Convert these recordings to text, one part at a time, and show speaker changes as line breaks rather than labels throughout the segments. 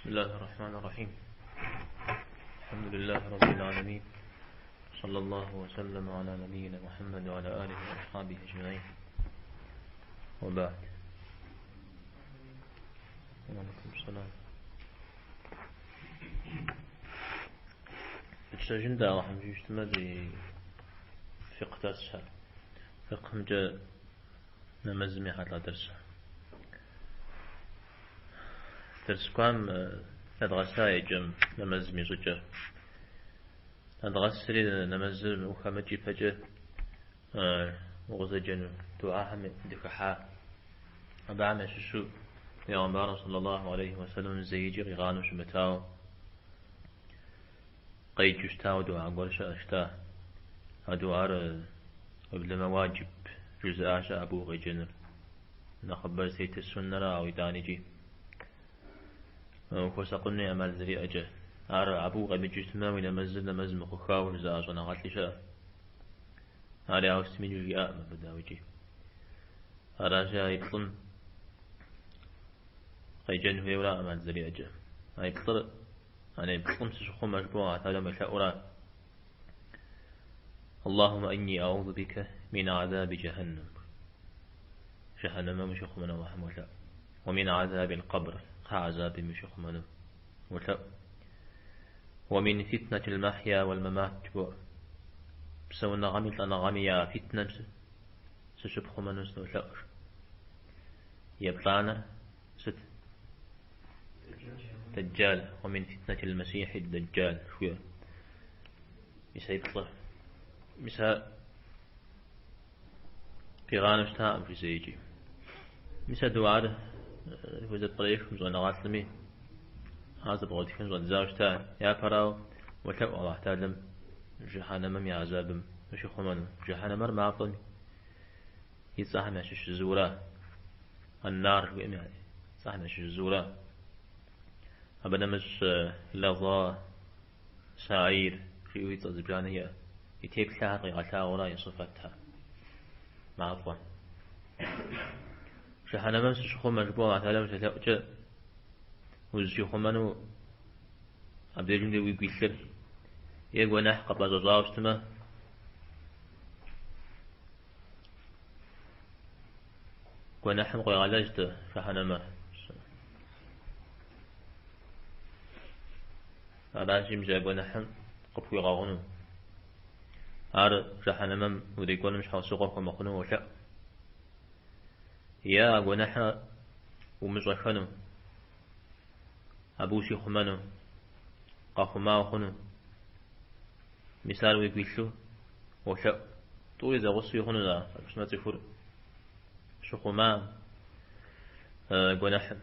بسم الله الرحمن الرحيم الحمد لله رب العالمين صلى الله وسلم على نبينا محمد وعلى آله وأصحابه أجمعين وبعد وعليكم السلام Пытщэжын дэ Алыхьым жиӏэу щытмэ ди фикъ дэрсхэр. Фикъымкӏэ нэмэзым ехьэлӏа дэрсхэр. Дэрс кӏуам нэдгъэса и кӏэм нэмэзым и щӏыкӏэр. Нэдгъэсри нэмэзыр ухэмыкӏ ипэкӏэ укъызэджэну дуӏэхэм дыхыхьа. Абыхэм ящыщу Пейгъэмбарым саллаллаху алейхи уэсэлэм зэикӏи къигъанэу щымытауэ къеджэу щытауэ дуӏэ гуэр щыӏэ щыта. А дуӏэр уеблэмэ уаджиб жызыӏа щыӏэ абы укъеджэныр. Нэхъыбэр зытетыр суннэра, ауэ итӏаникӏи ухуэсакъыну ӏэмал зэриӏэкӏэ. Ар абы укъемыджэу щытмэ, уи нэмэзыр нэмэз мыхъухауэ жызыӏа щӏэныгъэлӏи щыӏэ. Ари ауэ сытми жиӏакъым абы дауикӏи. Аращи, а иплӏым къеджэн хуейуэра ӏэмал зэриӏэкӏэ. А иплӏыр, ани плӏым сыщыхъумэ жыпӏэу Алыхь Тэхьэлам уелъэӏура. Аллахумма инни аузу бика мин азаби джэхьэннэм. Жэхьэнэмэм ущихъумэну Аллахьым уелъэӏу. Уа мин азабил къэбр, кхъэ азабым ущихъумэну уелъэӏу. Уа мин фитнатил махья уал мамат жыбоӏэ. Псэуныгъэми лӏэныгъэми я фитнэм сыщыпхъумэну сынолъэӏу. Еплӏанэр сыт? Дэджал, уа мин фитнатил масихи дэджал, жыхуиӏэр. Мис а иплӏыр. Мис ар къигъанэу щытакъым жи зэикӏи. Мис а дуар хузэпкърехым щӏэныгъэлӏми, ар зэбгъэдэтхын щӏэддзауэ щыта. Япэрауэ, уолъэӏу Аллахь Тэхьэлам жыхьэнэмэм и азабым ущихъумэну. Жыхьэнэмэр мафӏэм и цӏэхэм ящыщ зыура. Ан-нар жыхуиӏэм и цӏэхэм ящыщ зыура. Абы нэмыщӏ лэза, саир жиӏэу и цӏэ зыбжанэ иӏэ. И теплъэхэр къигъэлъагъуэра и сыфэтхэр. Мафӏэ. Жыхьэнэмэм сыщыхъумэ жыпӏэу Аллахь Тэхьэлам ущелъэӏукӏэ узыщихъумэну абдежым де уигу илъыр е гуэныхь къэпӏэщӏэщӏауэ щытмэ, гуэныхьым къуегъэлэжь-тӏэ жыхьэнэмэр. Аращи, мис а гуэныхьым къыпхуигъэгъуну. Ар жыхьэнэмэм урикӏуэным щхьэусыгъуэ хуэмыхъуну уолъэӏу. Е а гуэныхьыр умыщӏэхэну, абы ущихъумэну, къэхъума ухъуну. Мис ар уигу илъу уолъэӏу. Тӏури зэгъусэуи хъуну ар, щытмэ цӏыхур щыхъума гуэныхьым.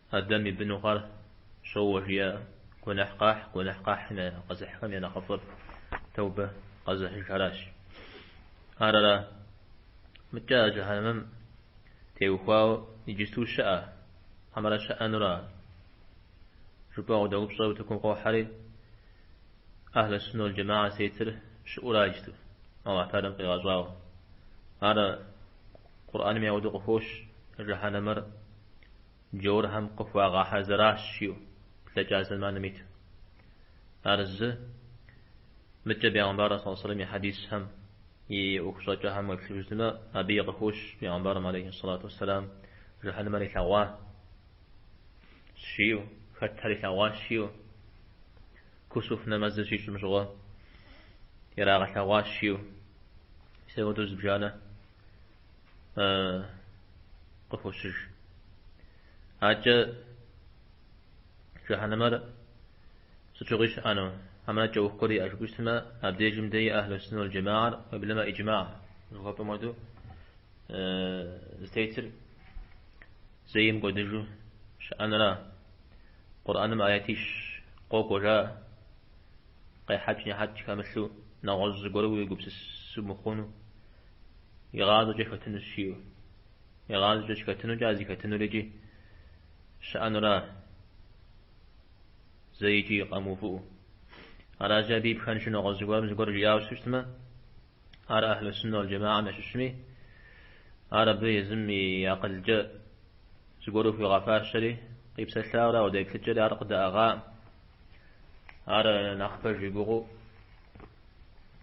Адэм и быну хъуар щоуэ жиӏэ, гуэныхь къахь, гуэныхь къахьым я къэзыхьхэм я нэхъыфӏыр тэубэ къэзыхьыжхэращ. Ар ара? Мыдкӏэ а жыхьэнэмэм теухуауэ иджысту щыӏэ, хьэмэрэ щыӏэнура? Жыпӏэу апхуэдэ упщӏэ утыкум къохьэри, Ахьлу суннэ уал джэмаӏэ зытетыр щыӏэура иджысту, Аллахь Тэхьэлам къигъэщӏауэ. Ар Къурӏэным ауэдэу къыхощ, жыхьэнэмэр джаурхэм къыхуагъэхьэзыращ жиӏэу, блэкӏа зэманым иту. Ар зы, мыдкӏэ Бегъымбар саллаллаху алейхи вассалам и хьэдисхэм, и ӏуэхущӏэкӏэхэм уеплъыжу щытмэ, абыи къыхощ Бегъымбарым алейхи сэлату уэсселам жыхьэнэмэр илъэгъуа жиӏэу, хэтхэр илъэгъуащ жиӏэу, кусуф нэмэзыр щищӏым щыгъуэ ирагъэлъэгъуащ жиӏэу. Мис апхуэдэу зыбжанэ къыхощыж. Адэкӏэ жыхьэнэмэр сыт щыгъуи щыӏэну, хьэмэрэ кӏэух гуэр иӏэ жыпӏэу щытмэ, абдежым дей Ахьлу суннэ уал джэмаӏэр, уеблэмэ иджмаӏ жыхуэпӏэм хуэдэу зытетыр зэи мыкӏуэдыжу щыӏэнура. Къурӏэным аятищ къокӏуэ жаӏэ, къехьэкӏ-нехьэкӏ хэмылъу, нэгъуэщӏ зыгуэру уегупсысу мыхъуну, игъащӏэкӏэ хэтынущ жиӏэу. Игъащӏэкӏэ щыхэтынукӏэ а зыхэтынур икӏи щыӏэнура, зэи икӏи къэмыувыӏэу. Аращи, абы и пхэнжу нэгъуэщӏ зыгуэрым зыгуэр жиӏауэ щытмэ, ар Ахьлу суннэ уал джэмаӏэм ящыщми, ар абы езым и акъылкӏэ Зыгуэру хуигъэфащэри, къипсэлъауэ ауэдэ еплъыкӏэри ар къыдаӏыгъаӏым. Ар нэхъ пэж и гугъэу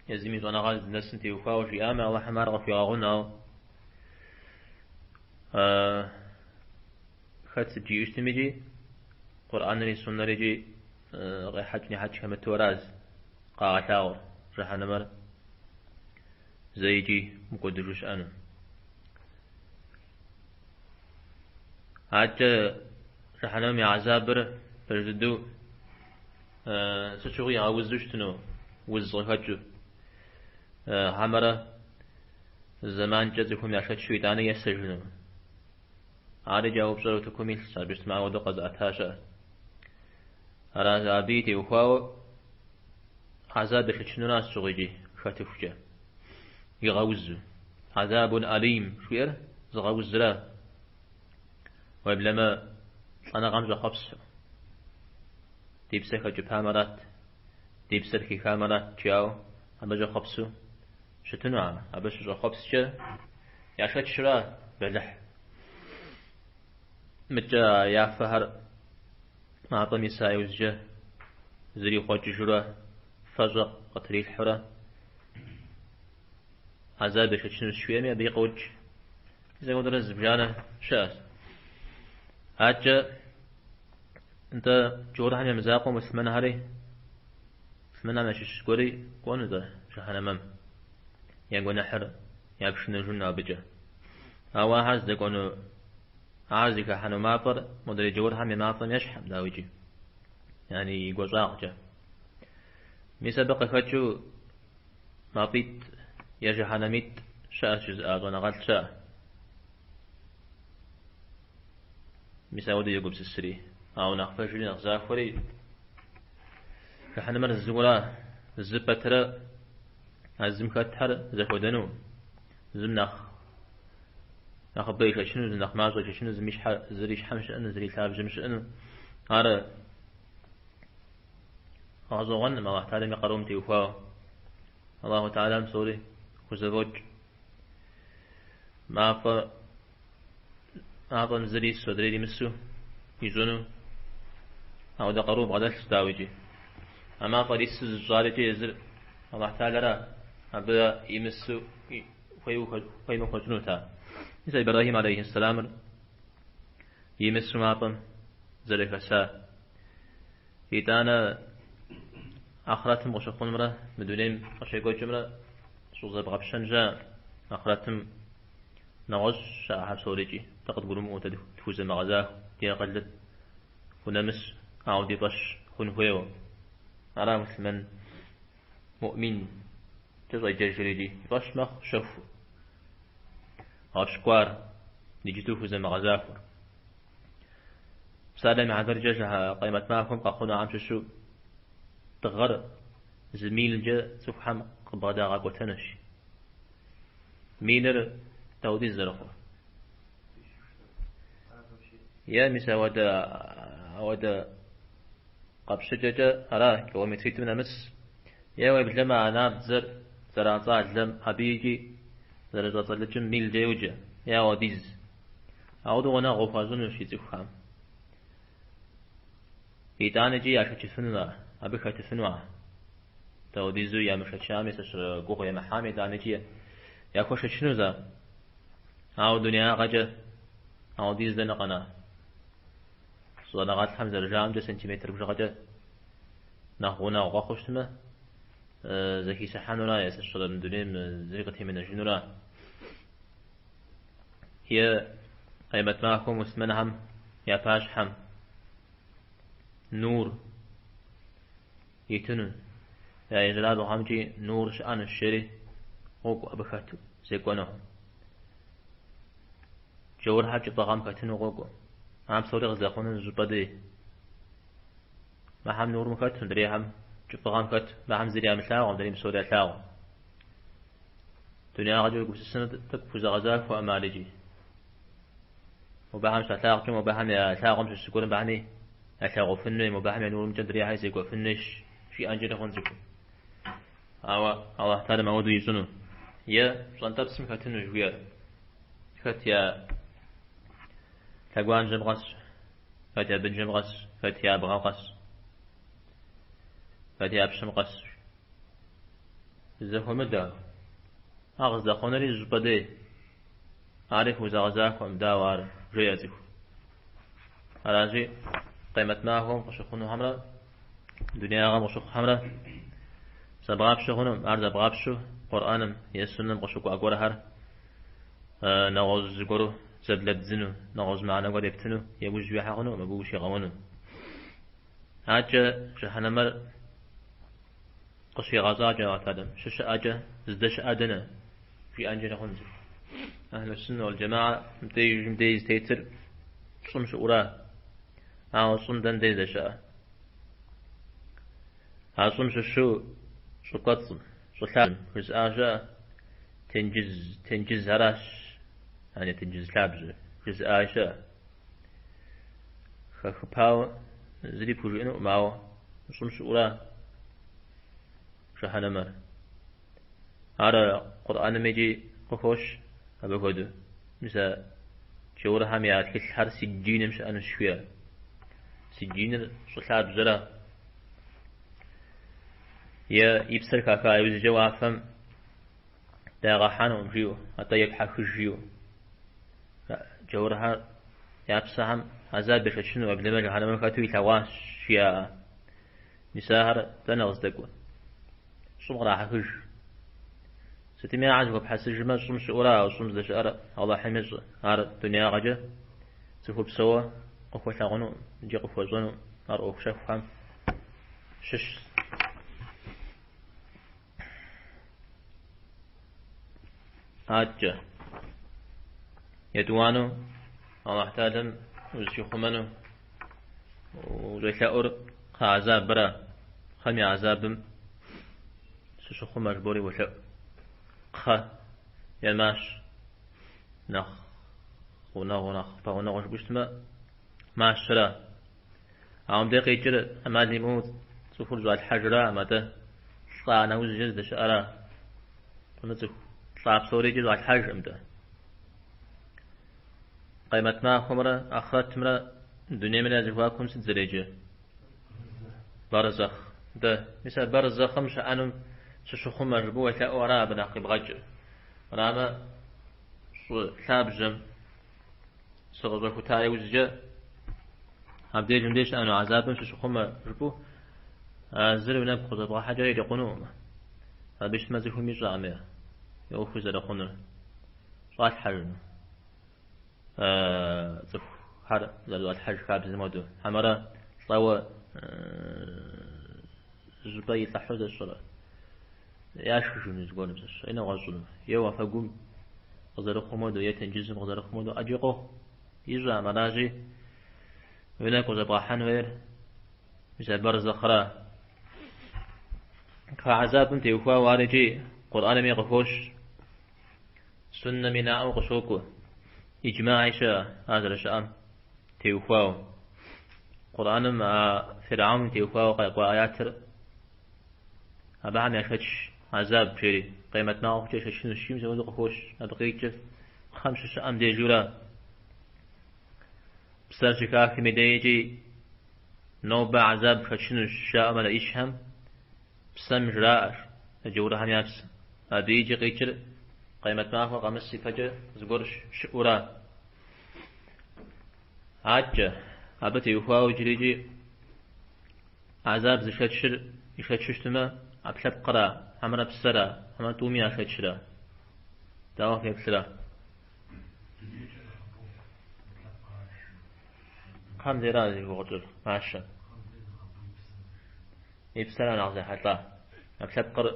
езым и щӏэныгъэр здынэсым теухуауэ жиӏамэ, Алыхьым ар къыхуигъэгъун, ауэ хэт сыт жиӏэу щытми икӏи, Къурӏэнри суннэри икӏи къехьэкӏ-нехьэкӏ хэмыту аращ къагъэлъагъуэр, жыхьэнэмэр зэи икӏи мыкӏуэдыжу щыӏэну. Адэкӏэ жыхьэнэмэм и гьэзабыр пэж дыдэу сыт щыгъуи игъэузу щытыну, уз къыхэкӏыу. Хьэмэрэ зэманкӏэ цӏыхум яшэчу итӏанэ есэжыну. Ар иджы а упщӏэр утыкум илъщ, абы щытмэ ауэдэу къэзыӏэта щыӏэ. Ара абыи теухуауэ хьэзаб яшэчынуращ щыгъуи икӏи хэтыхукӏэ. Игъэузу. Хьэзабун алим жыхуиӏэр зыгъэузра. Уеблэмэ лӏэныгъэм щӏэхъуэпсу. Ди псэ хэкӏыпам арат, ди псэр хихам арат жаӏэу абы щӏэхъуэпсу щытыну ар. Абы щыщӏэхъуэпскӏэ яшэчра бэлыхь. Мыдкӏэ я фэхэр мафӏэм иса иужькӏэ зрихъуэкӏыжурэ фэщӏэ къытрилъхьэурэ хьэзаб яшэчынущ жиӏэми абыи къокӏ. Мис апхуэдэрэ зыбжанэ щыӏэщ. Адэкӏэ нтӏэ джаурхэм я мызакъуэу муслъымэнхэри, муслъымэнхэм ящыщ гуэри кӏуэну нтӏэ жыхьэнэмэм я гуэныхьыр япшыныжыну абыкӏэ. Ауэ ахэр здэкӏуэну, ахэр зыхыхьэну мафӏэр модрей джаурхэм я мафӏэм ещхьэкъым, дауикӏи, яни и гуащӏагъкӏэ. Мис абы къыхэкӏыу мафӏитӏ е жыхьэнэмитӏ щыӏэщ жызыӏа щӏэныгъэлӏ щыӏэ. Мис ауэдэу егупсысри. Ауэ нэхъ пэжри нэхъ захуэри жыхьэнэмэр зыуэра, зы пэтрэ а зым хэтхэр зэхуэдэну, зым нэхъ нэхъыбэ ишэчыну, зым нэхъ мащӏэ ишэчыну, зым и щхьэ, зыр и щхьэм щыӏэну, зыр и лъабжьэм щыӏэну. Ар гъэщӏэгъуэнкъым Аллахь Тэхьэлам и къарум теухуауэ. Аллаху Тэхьэлам псори хузэфӏокӏ. Мафӏэ, мафӏэм зыр ису, адрейр имысу ищӏыну ауэдэ къару бгъэдэлъщ, дауикӏи. А мафӏэр ису зыщӏар икӏи езыр Аллахь Тэхьэлара абы имысу хуеймэ хуэщӏынут ар. Мис а Ибрахьим алейхьэссэламыр имысу мафӏэм зэрыхэсар. Итӏанэ ахърэтым къыщыхъунумрэ мы дунейм къыщекӏуэкӏымрэ щӏызэбгъэпщэн щыӏэ ахърэтым нэгъуэщӏ щыӏэхэр псорикӏи дэ къыдгурымыӏуэу дэ тхузэмыгъэзахуэу, ди акъылыр хунэмыс, ауэ ди фӏэщ хъун хуейуэ. Ара муслъымэн муӏмин кӏэ щӏеджэжыр икӏи и фӏэщ мэхъу щэху гъэпщкӏуар иджыту хузэмыгъэзахуэр. Псалъэм и хьэтыркӏэ къемэт махуэм къэхъунухэм щыщу дыгъэр зы милкӏэ цӏыхухэм къыбгъэдагъэкӏуэтэнущ. Милыр дауэдиз зэрыхъур? Е мис ауэдэ ауэдэ къэпщыкӏэкӏэ ара километритӏым нэмыс. Е уеблэмэ а набдзэр зэрацӏалэм абы икӏи зэрыщӏэцӏэлыкӏым милкӏэ йоджэ, е ауэдиз. Ауэдэу гъунэгъу хуащӏынущ и цӏыхухэм. Итӏанэ икӏи яшэчыфыну ар, абы хэтыфыну ар. Дауэдизу ямышэчами, сэ гугъу емыхьами, итӏанэ икӏи яхуэшэчынущ ар. Ауэ дунеягъэкӏэ ауэдиз дэнэ къэна? Щӏэныгъэлӏхэм зэрыжаӏэмкӏэ сантиметр бжыгъэкӏэ нэхъ гъунэгъу къэхъуу щытмэ, зэхисыхьэнура е сэ сщӏэрэ мы дунейм зыри къытемынэжынура? Е къемэт махуэм муслъымэнхэм я пащхьэм нур итыну, я ижьырабгъухэмкӏи нур щыӏэнущ жери къокӏуэ абы хэту зекӏуэну. Джаурхэр кӏыфӏыгъэм хэтыну къокӏуэ. Ар псори къыздэхъуну зыщӏыпӏэ дей. Мыхэм нурым хэту, мыдрейхэм кӏыфӏыгъэм хэту, мыхэм зыри ямылъагъу, мыдрейм псори ялъагъу. Дунеягъэкӏэ уегупсысыну тӏэкӏу пхузэгъэзахуэкъым ар икӏи. Мобыхэм щалъагъукӏэ, мобыхэм я лъагъуэм щыщ зыгуэрым мыбыхэми ялъагъуфын хуей, мобыхэм я нурымкӏэ мыдрейхэри зекӏуэфын хуейщ, жиӏэнкӏэри хъун цӏыхум. Ауэ Аллахь Тэхьэлам ауэдэу ищӏыну е пщӏэнтӏэпсым хэтыну жыхуиӏэр хэт я. лъэгуанжьэм къэс, хэт я бынжэм къэс, хэт я бгъэм къэс, хэт я пщэм къэс. Зэхуэмыдэ. Ар къыздэхъунури зы щӏыпӏэ дей. Ари хузэгъэзахуэкъым, дауэ ар, жеӏэ цӏыху. Аращи, къемэт махуэм къыщыхъунухэмрэ дунеягъэм къыщыхъухэмрэ зэбгъапщэ хъунукъым. Ар зэбгъапщэу Къурӏэным е суннэм къыщыкӏуа гуэрхэр нэгъуэщӏ зыгуэру зэблэбдзыну, нэгъуэщӏ мыхьэнэ гуэр ептыну иужь уихьэ хъунукъым, абы ущигъэуэну. Адэкӏэ жыхьэнэмэр къыщигъэщӏакӏэ Алыхь Тэхьэлам, щыщыӏэкӏэ, здэщыӏэр дэнэ? Жиӏэнкӏэ хъун цӏыху. Ахьлу суннэ уал джэмаӏэ мыбдежым дей зытетыр щӏым щыӏура? Ауэ щӏым дэн дей здэщыӏэр? А щӏым щыщу щӏы кӏуэцӏым, щӏы лъабжьэм жызыӏа щыӏэ, тенджыз, тенджызхэращ, яни тенджыз лъабжьэ жызыӏаи щыӏэ. Хэхыпауэ зыри пхужыӏэнукъым, ауэ щӏым щыӏура жыхьэнэмэр. Ар Къурӏэным икӏи къыхощ абы хуэдэу. Мис а джаурхэм я тхылъхэр Сиджиным щыӏэнущ жиӏэ. Сиджиныр щӏы лъабжьэра. Е и псэр хаха иужькӏэ уафэм дагъэхьэнукъым жиӏэу, атӏэ епхьэхыж жиӏэу. Джаурхэр я псэхэм гьэзаб яшэчыну, уеблэмэ жыхьэнэмэм хэту илъэгъуащ, жиӏаӏэ. Мис ахэр дэнэ къыздэкӏуэр? Щӏым кърахьэхыж. Сытми ахэр зэхуэпхьэсыжмэ, щӏым щыӏура, ауэ щӏым здэщыӏэр Алыхьым ещӏэ. Ар дунеягъэкӏэ цӏыхур псэууэ къыхуэлъагъунукъым икӏи къыхуэщӏэнукъым. Ар ӏуэху щэхухэм щыщщ. Адэкӏэ, етӏуанэу Алыхь Тэхьэлам узыщихъумэну ущӏелъэӏур кхъэ гьэзабыра, кхъэм и гьэзабым сыщыхъумэ жыбори уолъэӏу. Кхъэ е мащэ нэхъ гъунэгъу, нэхъ пэгъунэгъу жыпӏэу щытмэ, мащэра. Ауэ мыбдеж къикӏыр ӏэмал имыӏэу цӏыхур щӏалъхьэжыракъым, атӏэ лӏа нэужькӏэ здэщыӏэра. Мыр цӏыху лӏа псори икӏи щӏалъхьэжкъым-тӏэ. Къемэт махуэмрэ ахърэтымрэ дунеймрэ я зэхуакум сыт зэреджэ? Бэрзэхъ. Дэ, мис а бэрзэхъым щыӏэнум сыщыхъумэ жыпӏэу уелъэӏуу ара абы нэхъ къибгъэкӏыр. Арамэ, щӏы лъабжьэм сыкъыщӏэхута иужькӏэ абдежым деж щыӏэну гьэзабым сыщыхъумэ жыпӏэу а зыр уи нэгу къыщӏэбгъэхьэкӏэ ирикъунукъым. Абы щытмэ цӏыхум ищӏэкъым и ӏуэхур зэрыхъунур. Щӏалъхьэжыну. Цӏыхухэр зэрыщӏалъхьэж хабзэм хуэдэу. Хьэмэрэ лӏэуэ зыщӏыпӏэ илӏыхьу зэщӏэрэ яшхыжыну зыгуэрым зэщ, е нэгъуэщӏыну, е уафэгум къызэрыхъум хуэдэу, е тенджызым къызэрыхъум хуэдэу ӏэджи къохъу. Ищӏэкъым, аращи, уи нэгу къыщӏэбгъэхьэн хуейр мис а бэрзэхъра. Кхъэ гьэзабым теухуауэ ар икӏи Къурӏэнми къыхощ, суннэми наӏуэу къыщокӏуэ, иджмаи щыӏэ ар зэрыщыӏэм теухуауэ. Къурӏэным а Фирхьэуным теухуауэ къэкӏуа аятыр абыхэм яшэч гьэзаб жери, къемэт махуэкӏэ яшэчынущ жиӏэм зэуэду къыхощ, абы къикӏыр кхъэм щыщыӏэм дежура. Псэр щыхахым и дей икӏи нобэ гьэзаб фшэчынущ жаӏэу мэлэӏичхэм псэм жраӏэщ, джаурхэм я псэм. Абы икӏи къикӏыр къемэт махуэ къэмыс ипэкӏэ зыгуэр щыӏура. Адэкӏэ, абы теухуауэ иджыри икӏи гьэзаб зышэчыр ишэчу щытмэ, ӏэпкълъэпкъра, хьэмэрэ псэра, хьэмэрэ тӏуми яшэчра? Дауэ феплърэ? Кхъэм дера зи гугъу тщӏыр, мащэм. И псэра нэхъ зэхьэлӏа. ӏэпкълъэпкъыр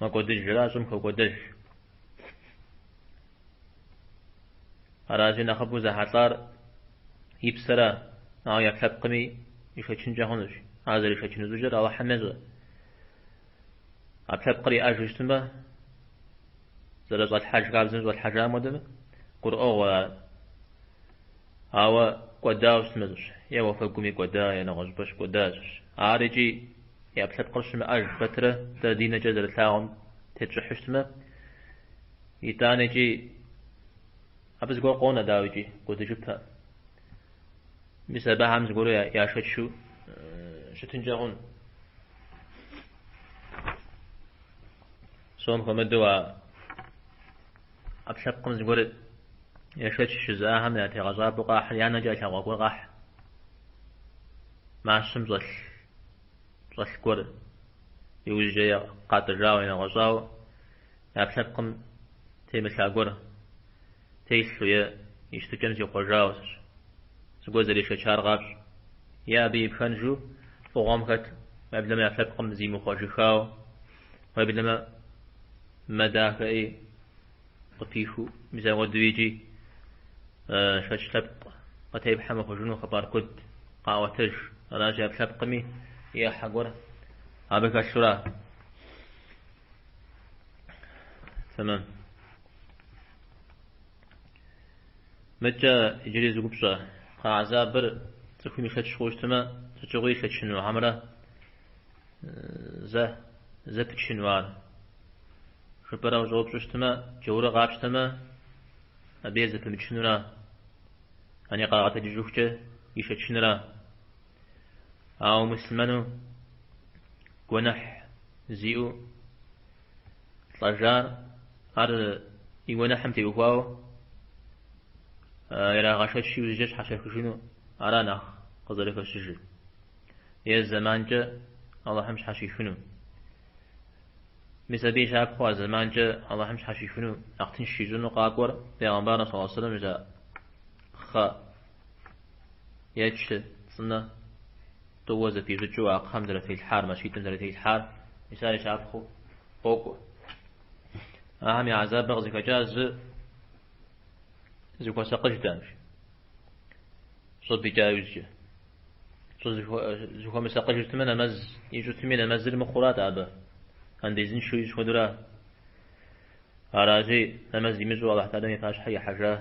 мэкӏуэдыжра, щӏым хокӏуэдэж. Аращи, нэхъыбэу зэхьэлӏар и псэра, ауэ и ӏэпкълъэпкъми ишэчынкӏэ хъунущ. Ар зэришэчыну щӏыкӏэр Алыхьым ещӏэ. ӏэпкълъэпкъыр иӏэжу щытмэ, зэрыщӏалъхьэж хабзэм щӏалъхьэжам хуэдэмэ, гурыӏуэгъуэ ар. Ауэ кӏуэдауэ щытмэ зыщ, е уафэгум икӏуэда, е нэгъуэщӏыпӏэ щыкӏуэда зыщ. Ар икӏи и ӏэпкълъэпкъыр щымыӏэж пэтрэ дэ ди нэкӏэ зэрытлъагъум тетщӏыхьу щытмэ, итӏанэ икӏи. Абы зыгуэр къонэ, дауикӏи, кӏуэдыжыпэ. Мис абыхэм зыгуэру яшэчу щытынкӏэ хъун. Псом хуэмыдэу а ӏэпкълъэпкъым зыгуэр ешэч жызыӏахэм я тегъэщӏапӏэу къахьыр, я нэкӏэ ялъэгъуа гуэр къахь. Мащэм щӏэлъ щӏэлъ гуэр иужькӏэ къатӏыжауэ, нэгъуэщӏауэ, я ӏэпкълъэпкъым темылъа гуэр телъу е и щытыкӏэм зихъуэжауэ зыгуэр зэришэчар къапщӏ. Е абы и пхэнжу фӏыгъуэм хэт, уеблэмэ я ӏэпкълъэпкъым зимыхъуэжыхауэ, уеблэмэ мэ дахэ ӏей къыпихыу, мис апхуэдэу икӏи шэч лъэпкъ къытепхьэ мыхъужыну хъыбар куэд къаӏуэтэж. Аращи, ӏэпкълъэпкъми и ӏыхьэ гуэр абы хэлъура. Тэмэм. Мыдкӏэ иджыри зы упщӏэ. Кхъэ гӏэзабыр цӏыхум ишэч хъууэ щытмэ, сыт щыгъуи ишэчыну хьэмэрэ зэ зэпычыну ар? Жыпӏэрэ ущӏэупщӏэу щытмэ, джаурыр къапщтэмэ, абы е зэпымычынура, ани къагъэтэджыжыхукӏэ ишэчынура. Ауэ муслъымэну гуэныхь зиӏэу лӏэжар ар и гуэныхьым теухуауэ ирагъэшэч иужькӏэ щхьэщахыжыну ара нэхъ къызэрыхэщыжыр. Е зэманкӏэ Алыхьым щхьэщихыну. Мис абы и щапхъэу а зэманкӏэ Алыхьым щхьэщихыну нэхъ тынш ищӏыну къакӏуэр Бегъымбар саллаллаху алейхи ва сэллэм жиӏа пхъэ е чы цӏынэ тӏууэ зэпищӏыкӏыу а кхъэм зэрытрилъхьар, мащитӏым зэрытрилъхьар, мис ар и щапхъэу къокӏуэ. Ахэм я гӏэзабыр къызыхэкӏар зы зыхуэсакъыжтэкъым. Щӏыб икӏа иужькӏэ. Зыхуэмысакъыжу щытмэ, нэмэз ищӏу щытми, нэмэзыр мыхъурат абы. Андезыншэу ищӏ хуэдэура. Аращи, нэмэз имыщӏу Алыхь Тэхьэлам и пащхьэ ихьэжа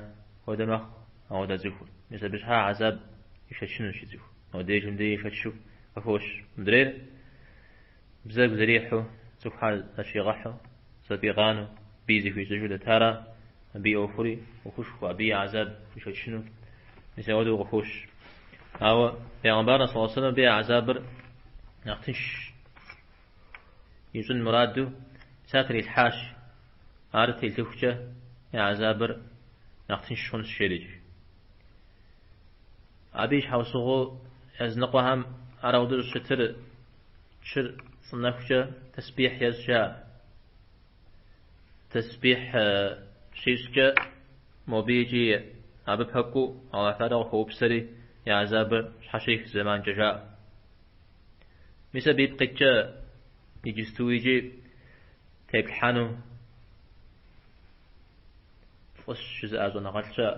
хуэдэ мэхъу ауэдэ цӏыхур. Мис абы щхьа гӏэзаб ишэчынущ и цӏыху. Абдежым дей ишэчу къыхощ. Мыдрейр бзэгу зэрихьэу, цӏыхухэр зэщигъэхьу, зэфӏигъанэу, бий зыхуищӏыжу дэтара, абы и ӏуэхури ӏуэхушхуэ, абы и гӏэзаб ишэчыну, мис апхуэдэу къыхощ. Ауэ Бегъымбар саллаллаху алейхи ва сэллэм абы и гӏэзабыр нэхъ тынш ищӏын мураду мис ар трилъхьащ. Ар телъыхукӏэ я гӏэзабыр нэхъ тынш хъунщ, жери. Абы и щхьэусыгъуэу языныкъуэхэм ар ауэдэу щӏыщытыр чыр цӏынэхукӏэ тэсбихь ещӏ жаӏэ. Тэсбихь щищӏкӏэ мобы икӏи абы пэкӏуу Алыхь Тэхьэлар къыхуоупсэри я гӏэзабыр щхьэщех зэманкӏэ жаӏэ. Мис абы ипкъ иткӏэ иджысту икӏи теплъхьэну фӏыщ жызыӏэ щӏэныгъэлӏ щыӏэ,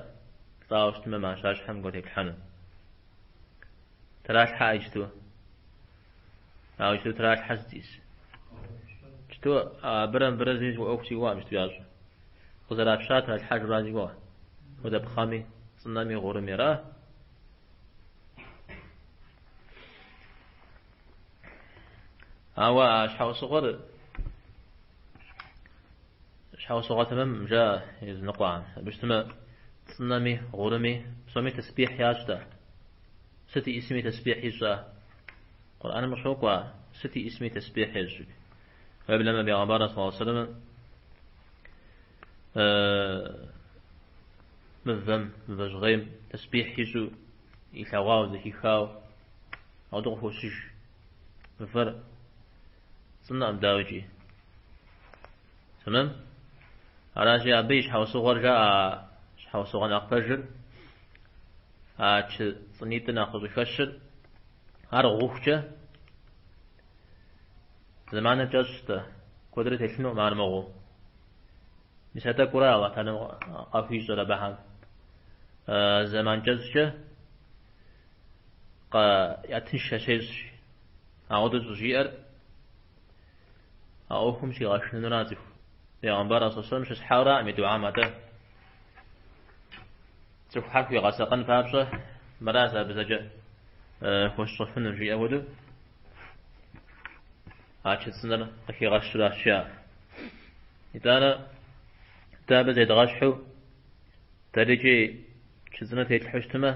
лӏауэ щытмэ мащащхьэм гуэр теплъхьэну. Тралъхьэ иджыту. Ауэ иджыту тралъхьэ сытис. Иджыту абырэ мыбырэ зыми ӏуэху си гугъэкъым иджыту ящӏ. Къызэрапща тралъхьэжура си гугъэ. Хуэдэ пхъэми, цӏынэми, гъурыми ара. Ауэ а щхьэусыгъуэр щхьэусыгъуэ тэмэм жаӏэ языныкъуэхэм. Абы щытмэ, цӏынэми, гъурыми, псоми тэсбихь ящӏтэ. Сыт иӏисми тэсбихь ищӏа? Къурӏэным къыщокӏуэ, сыт иӏисми тэсбихь ещӏ. Уеблэмэ Бегъымбар саллаллаху алейхи ва сэллэм мывэм, мывэ жьгъейм тэсбихь ищӏу илъэгъуауэ, зэхихауэ, ауэдэу къыхощыж. Мывэр цӏынэкъым дауикӏи. Тэмэм? Аращи, абы и щхьэусыгъуэр жаӏэ, щхьэусыгъуэ нэхъ пэжыр, а чы цӏынитӏыр нэхъ къыщӏыхэщыр, ар гъухукӏэ зэманыр кӏэщӏщ-тӏэ, куэдрэ телъынукъым ар мыгъуу. Мис а тӏэкӏура Алыхь Тэхьэлам къахуищӏэр абыхэм. Зэман кӏэщӏкӏэ я тынш ящещӏ. Ауэдэу щӏыжиӏэр а ӏуэхум щигъэшынынура цӏыху. Бегъымбар алейхи сэлам щысхьаураӏым и дуӏам, атӏэ цӏыхухэр хуигъэсакъын папщӏэ мыращ абы зэкӏэ хуэсщӏэфынур, жиӏэ хуэдэу а чы цӏынэр къыхигъэщуращ жаӏэ. Итӏанэ дэ абы зедгъэщхьу. Дэрикӏи чыцӏынэ тетлъхьэу щытмэ,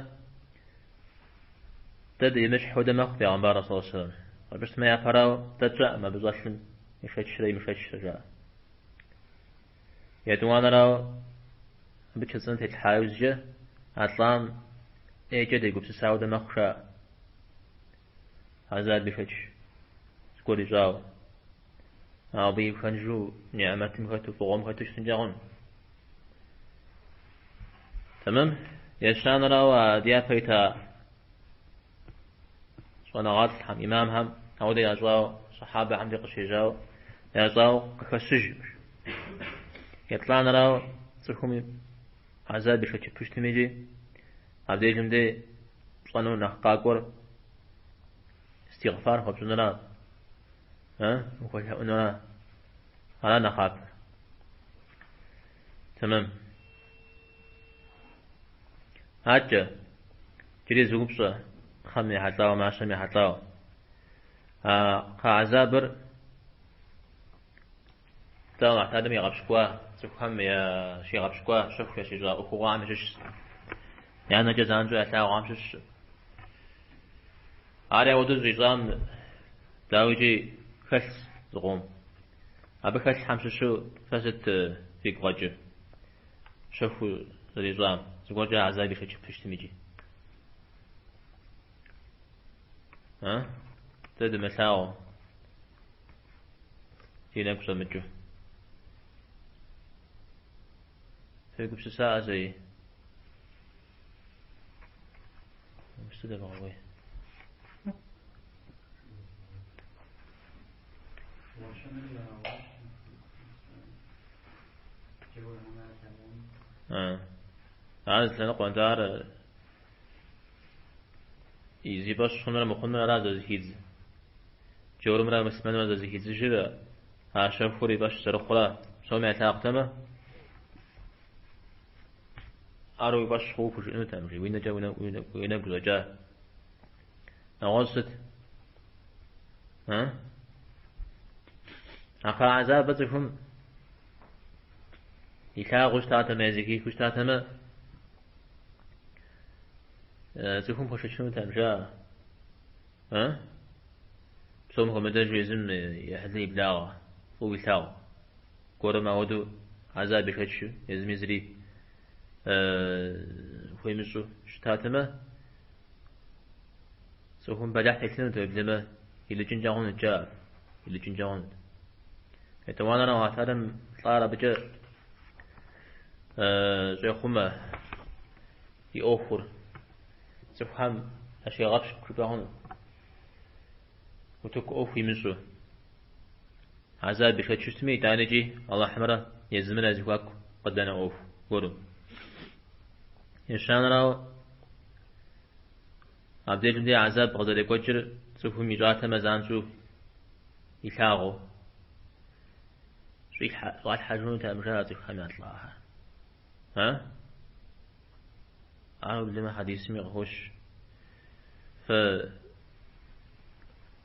дэ демыщхь хуэдэ мэхъу Пегъэмбар саллаллаху алейхи вассалам. Абы щытмэ япэрауэ дэ тщӏэкъым абы щӏэлъым ишэчрэ имышэчрэ жаӏэ. Етӏуанэрауэ, абы чыцӏынэ тетлъхьа иужькӏэ а лӏам ӏейкӏэ дегупсыса хуэдэ мэхъу жаӏэ. Хьэзаб ишэч зыгуэр ищӏауэ. Ауэ абы и пхэнжу ниӏэмэтым хэту, фӏыгъуэм хэту щытынкӏэ хъун. Тэмэм, ещанэрауэ а дяпэ ита щӏэныгъэлӏхэм, имамхэм ауэдэ ящӏауэ, сахьабэхэм де къыщежьауэ ящӏауэ къыхэщыжкъым. Еплӏанэрауэ цӏыхум хьэзаб ишэчыпу щытми икӏи абдежым де пщӏэну нэхъ къакӏуэр истигъфар хуэпщӏынура, ухуэлъэӏунура, ара нэхъапэр. Тэмэм. Адэкӏэ, иджыри зы упщӏэ кхъэм ехьэлӏауэ, мащэм ехьэлӏауэ. А кхъэ гӏэзабыр дэ Алыхь Тэхьэлам игъэпщкӏуа, цӏыхухэм ящигъэпщкӏуа, щэху ящищӏа ӏуэхугъуэхэм ящыщщ. Я нэкӏэ занщӏэу ялъагъухэм щыщщ. Ар ауэдэу щӏищӏам дауикӏи хэлъщ зыкъом. Абы хэлъхэм щыщу фэ сыт фигу къэкӏыр? Щэху зэрищӏам, зыгуэркӏэ гӏэзаб ишэчыпу щытым икӏи. А? Дэ дымылъагъуу, ди нэгу щӏэмыкӏыу. Фегупсысаӏэ зэи? Сыт дэвгъэуей? Ар зы лъэныкъуэ, нтӏэ ар зи фӏэщ хъунрэ мыхъунрэ ара зэзыхидз. Джорымрэ муслъымэнымрэ зэзыхидзыжыр а щэхур и фӏэщ зэрыхъура, псоми ялъагъутэмэ, ар уи фӏэщ хъууэ пхужыӏэнутэкъым, жи, уи нэкӏэ уи нэгу щӏэкӏа. Нэгъуэщӏ сыт? А? А кхъэ гӏэзабыр цӏыхум илъагъуу щытатэмэ, е зэхихыу щытатэмэ, цӏыхум хуэшэчынутэкъым, жаӏэ. А? Псом хуэмыдэжу езым и ӏыхьлы и благъэ, фӏыуэ илъагъу гуэрым ауэдэу гӏэзаб ишэчу, езыми зыри хуемыщӏу щытатэмэ, цӏыхум бэлыхь телъынут, уеблэмэ илӏыкӏынкӏэ хъунут, жаӏэ, илӏыкӏынкӏэ хъунут. Етӏуанэрауэ, Алыхь Тэхьэлам лӏар абыкӏэ щӏехъумэ и ӏуэхур, цӏыхухэм ящегъэпщкӏу жыпӏэ хъунут, утыку ӏуэху имыщӏу. Гӏэзаб ишэчу щытми, итӏанэкӏи Алыхьымрэ езымрэ я зэхуаку къыдэнэ ӏуэху гуэру. Ещанэрауэ, абдежым де гӏэзаб къызэрекӏуэкӏыр цӏыхум ищӏатэмэ занщӏэу илъагъуу щӏалъхьэжынутэкъым, жаӏэ цӏыхухэм я лӏахэр. А? Ар уеблэмэ хьэдисми къыхощ. Фэ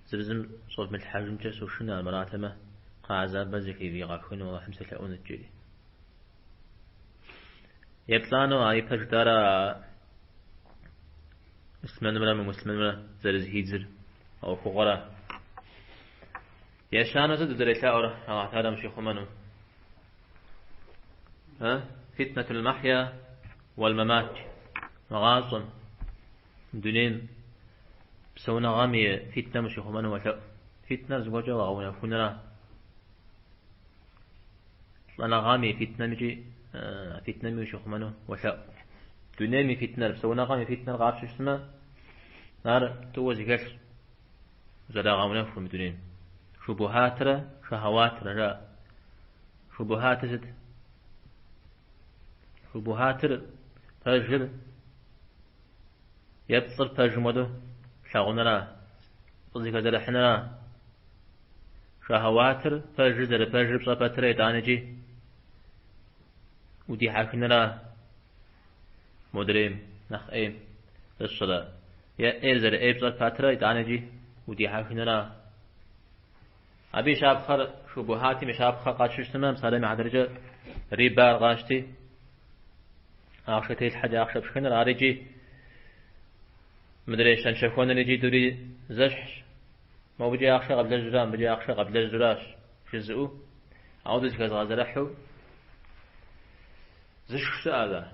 зыр зым щӏэвмылъхьэжынкӏэ сошынэ армыратэмэ, кхъэ гӏэзабыр зыхевигъэхыну Алыхьым селъэӏунут, жери. Еплӏанэу а ипэ жытӏара муслъымэнымрэ мымуслъымэнымрэ зэрызэхидзыр а ӏуэхугъуэра. Ещанэу сыт дызэрелъэӏур Алыхь Тэхьэлам щихъумэну? Фитнэтул махья уал мамат. Мы гъащӏэм, дунейм, псэуныгъэм и фитнэм ущихъумэну уэлъэӏу. Фитнэр зыгуэркӏэ уагъэунэхунра. Лӏэныгъэм и фитнэм икӏи фитнэми ущихъумэну уэлъэӏу. Дунейм и фитнэр, псэуныгъэм и фитнэр къапщтэу щытмэ, ар тӏууэ зэхэлъщ. Зэрагъэунэхур мы дунейм. Шубухатрэ шахауатрэ жаӏэ. Шубухатыр сыт? Шубухатыр пэжыр е пцӏыр пэжым хуэдэу плъагъуныра, фӏызыхэзэрыхьыныра. Шахауатыр пэжыр зэрыпэжыр пщӏэ пэтрэ итӏанэкӏи удихьэхыныра модрейм, нэхъ ӏейм зэщӏрэ, е ӏейр зэрыӏейр пщӏэ пэтрэ итӏанэкӏи удихьэхыныра. Абы и щапхъэр, шубухатым и щапхъэр къатщтэу щытмэ, псалъэм и хьэтыркӏэ рибар къащти. Ахъшэ телъхьэкӏэ ахъшэ пшхыныр, ар икӏи мыдрей щэн-щэхуэныр икӏи тӏури зэщхьщ. Мобыкӏи ахъшэ къэблэжьра, мыбыкӏи ахъшэ къэблэжьращ жызыӏэу, ауэдэу зэхэзгъэзэрыхьу зышх щыӏэ,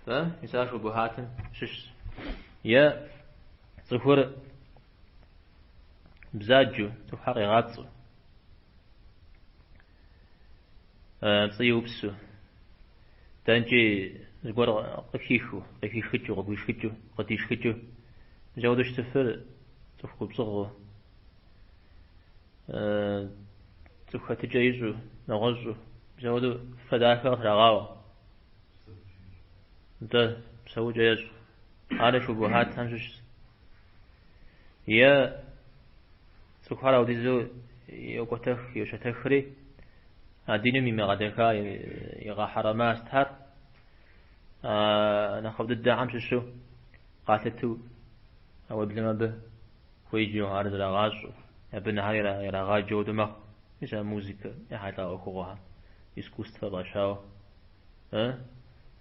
да? Мис ар шубухатым щыщщ. Е цӏыхур бзаджэу, цӏыхухэр къигъапцӏэу, пцӏы иупсу, дэнкӏи зыгуэр къыхихыу, къыхишхыкӏыу, къыгуишхыкӏыу, къыдишхыкӏыу, мис ауэдэу щытыфыр цӏыху губзыгъэу, цӏыху хэтыкӏэ ищӏу, нэгъуэщӏу, мис ауэдэу фэ дахэ къытрагъауэ. Нтӏэ, псэукӏэ ещӏ. Ари шубухатхэм щыщщ. Е цӏыхухэр ауэдизу йокӏуэтэх, йощэтэхри, а диным имыгъэдэха, игъэхьэрэма сытхэр нэхъыфӏ дыдэхэм щыщу къалъытэу, уеблэмэ абы хуеджэу, ар зрагъащӏэу, я бынхэр ирагъаджэу хуэдэу мэхъу. Мис а музыкэ ехьэлӏа ӏуэхугъуэхэр, искусствэ фӏащауэ,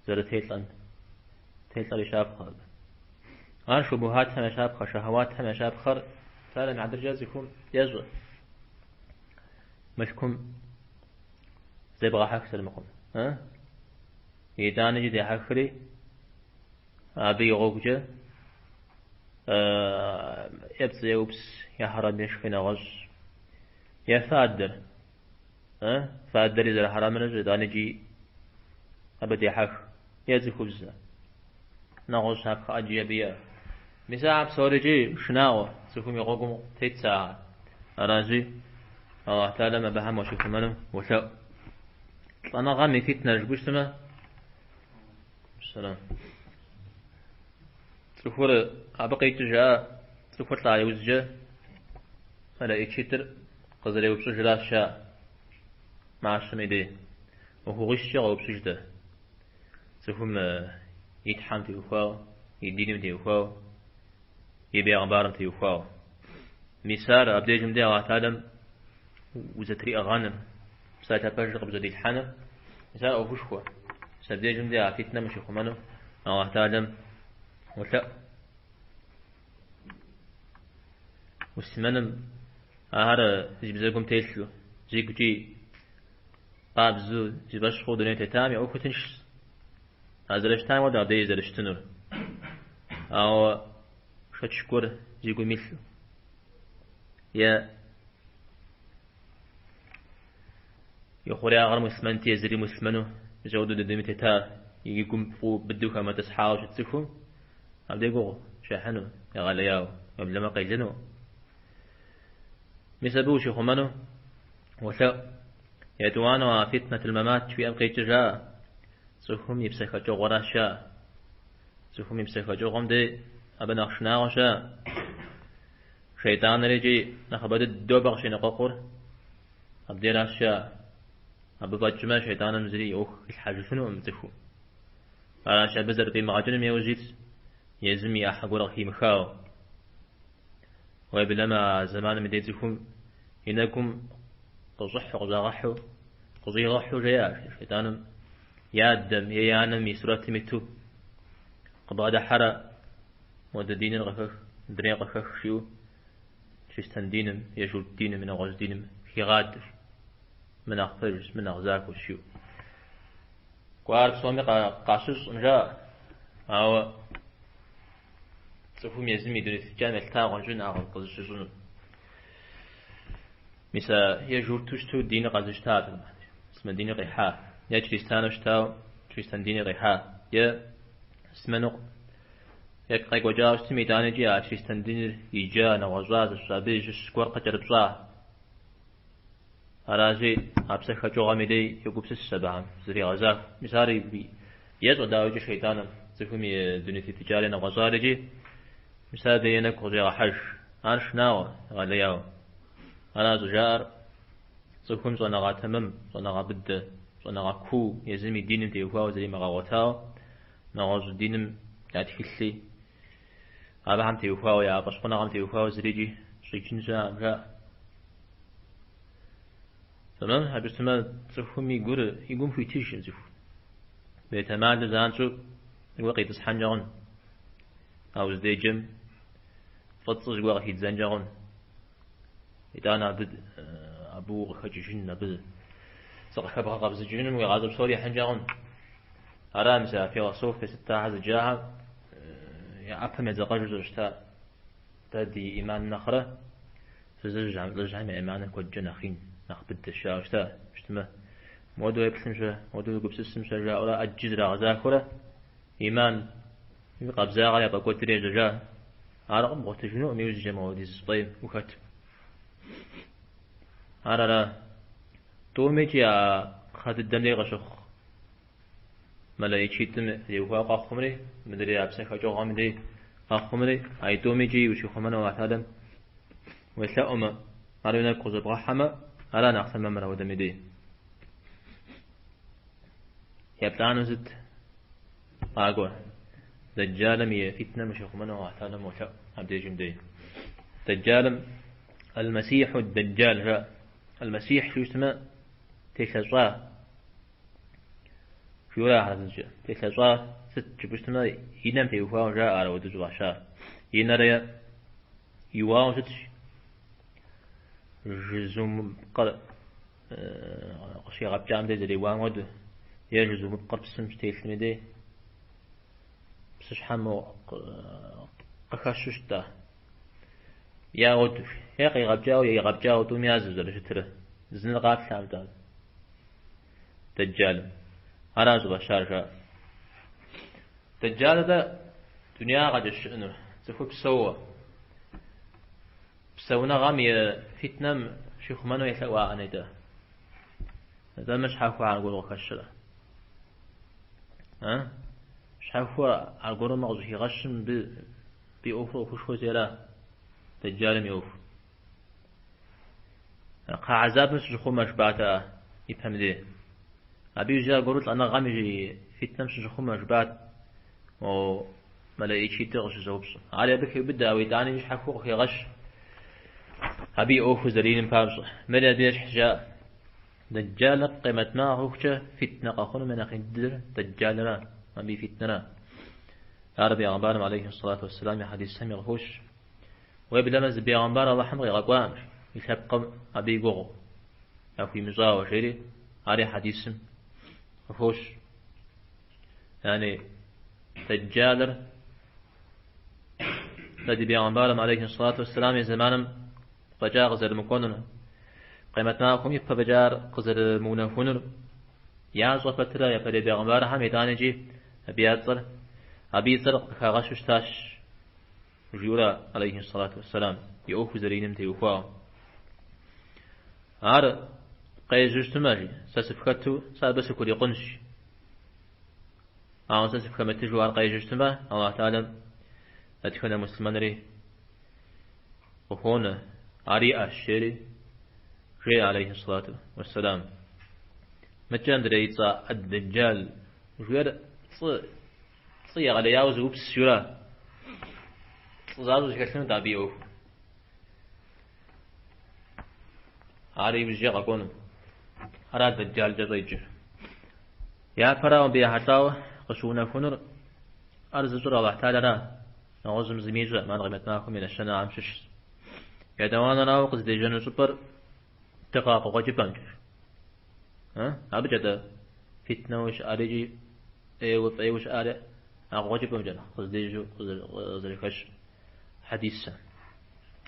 зэрытелӏэн, телӏэр и щапхъэ абы. Ар шубухатхэм я щапхъэ, шэхьэуатхэм я щапхъэр псалъэм и хьэтыркӏэ цӏыхум ещӏэ. Мылъкум зебгъэхьэх зэрымыхъун. Итӏанэкӏи дехьэхри, абы и гъуэгукӏэ е пцӏы еупс, е хьэрэм ешх, е нэгъуэщӏ. Е фадэр. Фадэри зэрыхьэрэмыр ещӏэ, итӏанэкӏи абы дехьэх. Е цӏыхубзэ. Нэгъуэщӏ щапхъэ ӏэджи абы иӏэ. Мис ахэр псорикӏи шынагъуэ, цӏыхум и гъуэгум тетщ ахэр. Аращи, Аллахь Тэхьэлам абыхэм уащихъумэну уолъэӏу. Лӏэныгъэм и фитнэ жыпӏэу щытмэ, сэлам. Цӏыхур абы къикӏыу жаӏэ, цӏыхур лӏа иужькӏэ мэлэӏичитӏыр къызэреупщӏыжращ жаӏэ. Мащэм и дей. ӏуэхугъуищкӏэ къоупщӏыж дэ. Цӏыхум и Тхьэм теухуауэ, и диным теухуауэ, и бегъымбарым теухуауэ. Мис ар абдежым де Аллахь Тэхьэлам узэтриӏыгъэныр, псалъэ пэжыр къыбжьэдилъхьэныр, мис ар ӏуэхушхуэ. Мис абдежым де а фитнэм ущихъумэну Аллахь Тэхьэлам уолъэӏу. Муслъымэным ахэр зи бзэгум телъу, зигукӏи къабзэу зи фӏэщ хъуу дуней тетам и ӏуэхур тыншщ. А зэрыщытам хуэдэу абдеи зэрыщытынур. Ауэ шэч гуэр зи гум илъу е и хъуреягъэр муслъымэнти езыри муслъымэну мис ауэдэу дунейм тета и гум фӏыуэ быдэу хэмытӏысхьауэ щыт цӏыхум абдей гугъу щехьыну, егъэлеяуэ, уеблэмэ къелыну. Мис абы ущихъумэну уолъэӏу. Етӏуанэу а фитнэтул мэмат жиӏэм къикӏыр жаӏэ, цӏыхум и псэхэкӏыгъуэращ жаӏэ. Цӏыхум и псэхэкӏыгъуэм дей абы нэхъ шынагъуэ щыӏэ. Шейтӏаныр икӏи нэхъыбэ дыдэу абы къыщеныкъуэкъур абдеращ жаӏэ. Абы фӏэкӏмэ, шейтӏаным зыри и ӏуэху хилъхьэжыфынукъым цӏыхум. Аращ абы зэрыфӏимыгъэкӏыным яужь итщ, езым и ӏыхьэ гуэр къыхимыхауэ. Уеблэмэ а зэманым и дей цӏыхум и нэгум къыщӏыхьу, къыщӏагъэхьу, къыщӏигъэхьу жеӏэ шейтӏаным и адэм е и анэм и сурэтым иту къыбгъэдыхьэрэ модэ диныр къыхэх, мыдрей къыхэх жиӏэу чристэн диным е журт диным е нэгъуэщӏ диным хигъадэщ. Мыр нэхъ пэжщ, мыр нэхъ захуэщ жиӏэу. Кӏуэ ар псоми къащыщӏкъым жаӏэ, ауэ цӏыхум езым и дуней тетыкӏам елъыта хъунщ ар къызыщыщӏынур. Мис а е журту щыту диныр къэзыщта, муслъымэн диныр къихьа, е чристану щытауэ чристэн диныр къихьа, е муслъымэну е къекӏуэкӏауэ щытми, итӏанэкӏи а чристэн диныр иджа, нэгъуэщӏа, зыщ абы щыщ гуэр къыкӏэрыпщӏа. Аращи, а псэхэкӏыгъуэм и дей йогупсыс абыхэм, зригъэзахуэ. Мис ар ещӏэ дауикӏи шейтӏаным, цӏыхум и дуней тетыкӏари нэгъуэщӏар икӏи, мис ар абы и нэгу къыщӏегъэхьэж. Ар шынагъуэ, егъэлеяуэ. Ара щӏыжаӏэр цӏыхум щӏэныгъэ тэмэм, щӏэныгъэ быдэ, щӏэныгъэ куу езым и диным теухуауэ зримыгъэгъуэтауэ, нэгъуэщӏ диным я тхылъи, абыхэм теухуауэ, я фӏэщхъуныгъэм теухуауэ зырикӏи щӏиджын щыӏэкъым, жаӏэ. Тэмэм, абы щытмэ, цӏыхум и гур, и гум хуитыжкъым цӏыху. Бетэмалу занщӏэу. Зыгуэр къитӏысхьэнкӏэ хъун. А уздеджэм фӏыцӏу зыгуэр къыхидзэнкӏэ хъун. Итӏанэ абы абы укъыхэкӏыжын, абы зыкъыхэбгъэкъэбзыкӏыжыным уи гъащӏэ псори ихьынкӏэ хъун. Ара мис а философие сыт ахэр зыджахэм я ӏэпэм едзэкъэжу зэрыщытар. Дэ ди ӏиман нэхърэ фызыжьхэм, лӏыжьхэм я ӏиманыр куэдкӏэ нэхъ ин, нэхъ быдэщ жаӏэу щыта, щытмэ. Модэу еплъым щэ, модэу егупсысым щэ жаӏэурэ ӏэджи зрагъэзахуэрэ ӏиман и къабзагъэр яфӏэкӏуэдри ежьэжа. Ар къыбгъуэтыжынукъым иужькӏэ мыуэдиз фӏейм ухэт. Ар ара? Тӏумикӏи а кхъэ дыдэм дей къыщыхъу мэлэӏичитӏым теухуауэ къэхъумри, мыдрей а псэ хэкӏыгъуэм дей къэхъумри, а итӏумикӏи ущихъумэну Аллахь Тэхьэлам уелъэӏумэ, ар уи нэгу къыщӏэбгъэхьэмэ, ара нэхъ тэмэмыр ауэдэм и дей. Еплӏанэу сыт къакӏуэр? Дэджалым и фитнэм ущихъумэну Аллахь Тэхьэлам уолъэӏу абдежым дей. Дэджалым Аль-Масиху Дэджал жаӏэ. Аль-Масих жиӏэу щытмэ, телъэщӏа. Жиӏэурэ ахэр зыкӏэ. Телъэщӏа сыт жыпӏэу щытмэ, и нэм теухуауэ жаӏэ ар ауэдэу щӏыфӏащар. И нэр иуауэ щытщ. Жызумыпкъыр къыщигъэпкӏам дей зэриуам хуэдэу, е жызумыпкъыр псым щытелъым и дей псыщхьэм къыхэщу щыта. Е ауэдэу, е къигъэпкӏауэ, е игъэпкӏауэ тӏуми язу зэрыщытыр. Зы нэр къаплъэм-тӏэ. Дэджалым. Ара щӏыфӏащар жаӏэ. Дэджалыр дунеягъэкӏэ щыӏэнур, цӏыхур псэууэ. Псэуныгъэм и фитнэм щихъумэну елъэӏуаӏэ нетӏэ. Атӏэ мыр щхьэхуэ аргуэру къыхэщрэ? А? Щхьэхуэ аргуэру мы къыщӏыхигъэщым мыбы и ӏуэхур ӏуэхушхуэ зера Дэджалым и ӏуэху. Кхъэ гьэзабым сыщыхъумэ жыпӏатэӏэ ипэм дей. Абы иужькӏэ аргуэру лӏэныгъэм и фитнэм сыщыхъумэ жыпӏат мо мэлэӏичитӏыр къыщызэупщӏым. Ари абы хеубыдэ, ауэ итӏани щхьэхуэу къыхегъэщ абы и ӏуэхур зэриным папщӏэ. Мыри абы ещхь жаӏэ. Дэджалыр къемэт махуэхукӏэ фитнэ къэхъунум я нэхъ ин дыдэр Дэджалыра, абы и фитнэра. Ар бегъымбарым алейхи сэлату уэсселам и хьэдисхэми къыхощ. Уеблэмэ зы бегъымбар Алыхьым къигъэкӏуакъым и лъэпкъым абы и гугъу яхуимыщӏауэ, жери ари хьэдисым къыхощ. Яни Дэджалыр дэ ди бегъымбарым алейхи сэлату уэсселам и зэманым фӏэкӏа къызэрымыкӏуэнур, къемэт махуэм ипэ фӏэкӏа ар къызэрымыунэхунур ящӏэ пэтрэ япэрей бегъымбархэм итӏанэкӏи абы я цӏэр, абы и цӏэр къыхагъэщу щытащ. Жиӏэурэ, алейхи сэлату уэсселам, и ӏуэху зэриным теухуауэ. Ар къежьэу щытмэ, жи, сэ сыфхэту, сэ абы сыхурикъунщ. Ауэ сэ сыфхэмытыжу ар къежьэу щытмэ, Аллахь Тэхьэлам дэтхэнэ муслъымэнри къыхуонэ, ар иӏэщ, жери, жеӏэ, алейхи сэлату уэсселам. Мыдкӏэ мыдрей и цӏэ ад-Дэджал жиӏэр пцӏы. Пцӏы егъэлеяуэ зыупс жиӏэурэ. Пцӏы защӏэу зэхэлъынут абы и ӏуэху. Ар иужькӏэ къэкӏуэну. Ара Дэджалкӏэ щӏеджэр. Япэрауэ абы ехьэлӏауэ къыщыунэхунур ар зыщӏыр Алыхь Тэхьэлара, нэгъуэщӏым зыми ищӏэкъым, ар къемэт махуэм и нэщэнэхэм щыщщ. Етӏуанэрауэ къыздежьэну щӏыпӏэр дыгъэ къыкъуэкӏыпӏэмкӏэ. Абыкӏэ-тӏэ фитнэу щыӏэр икӏи ӏейуэ фӏейуэ щыӏэр а къыкъуэкӏыпӏэмкӏэ къыздежьэу къызэрыхэщ хьэдисым.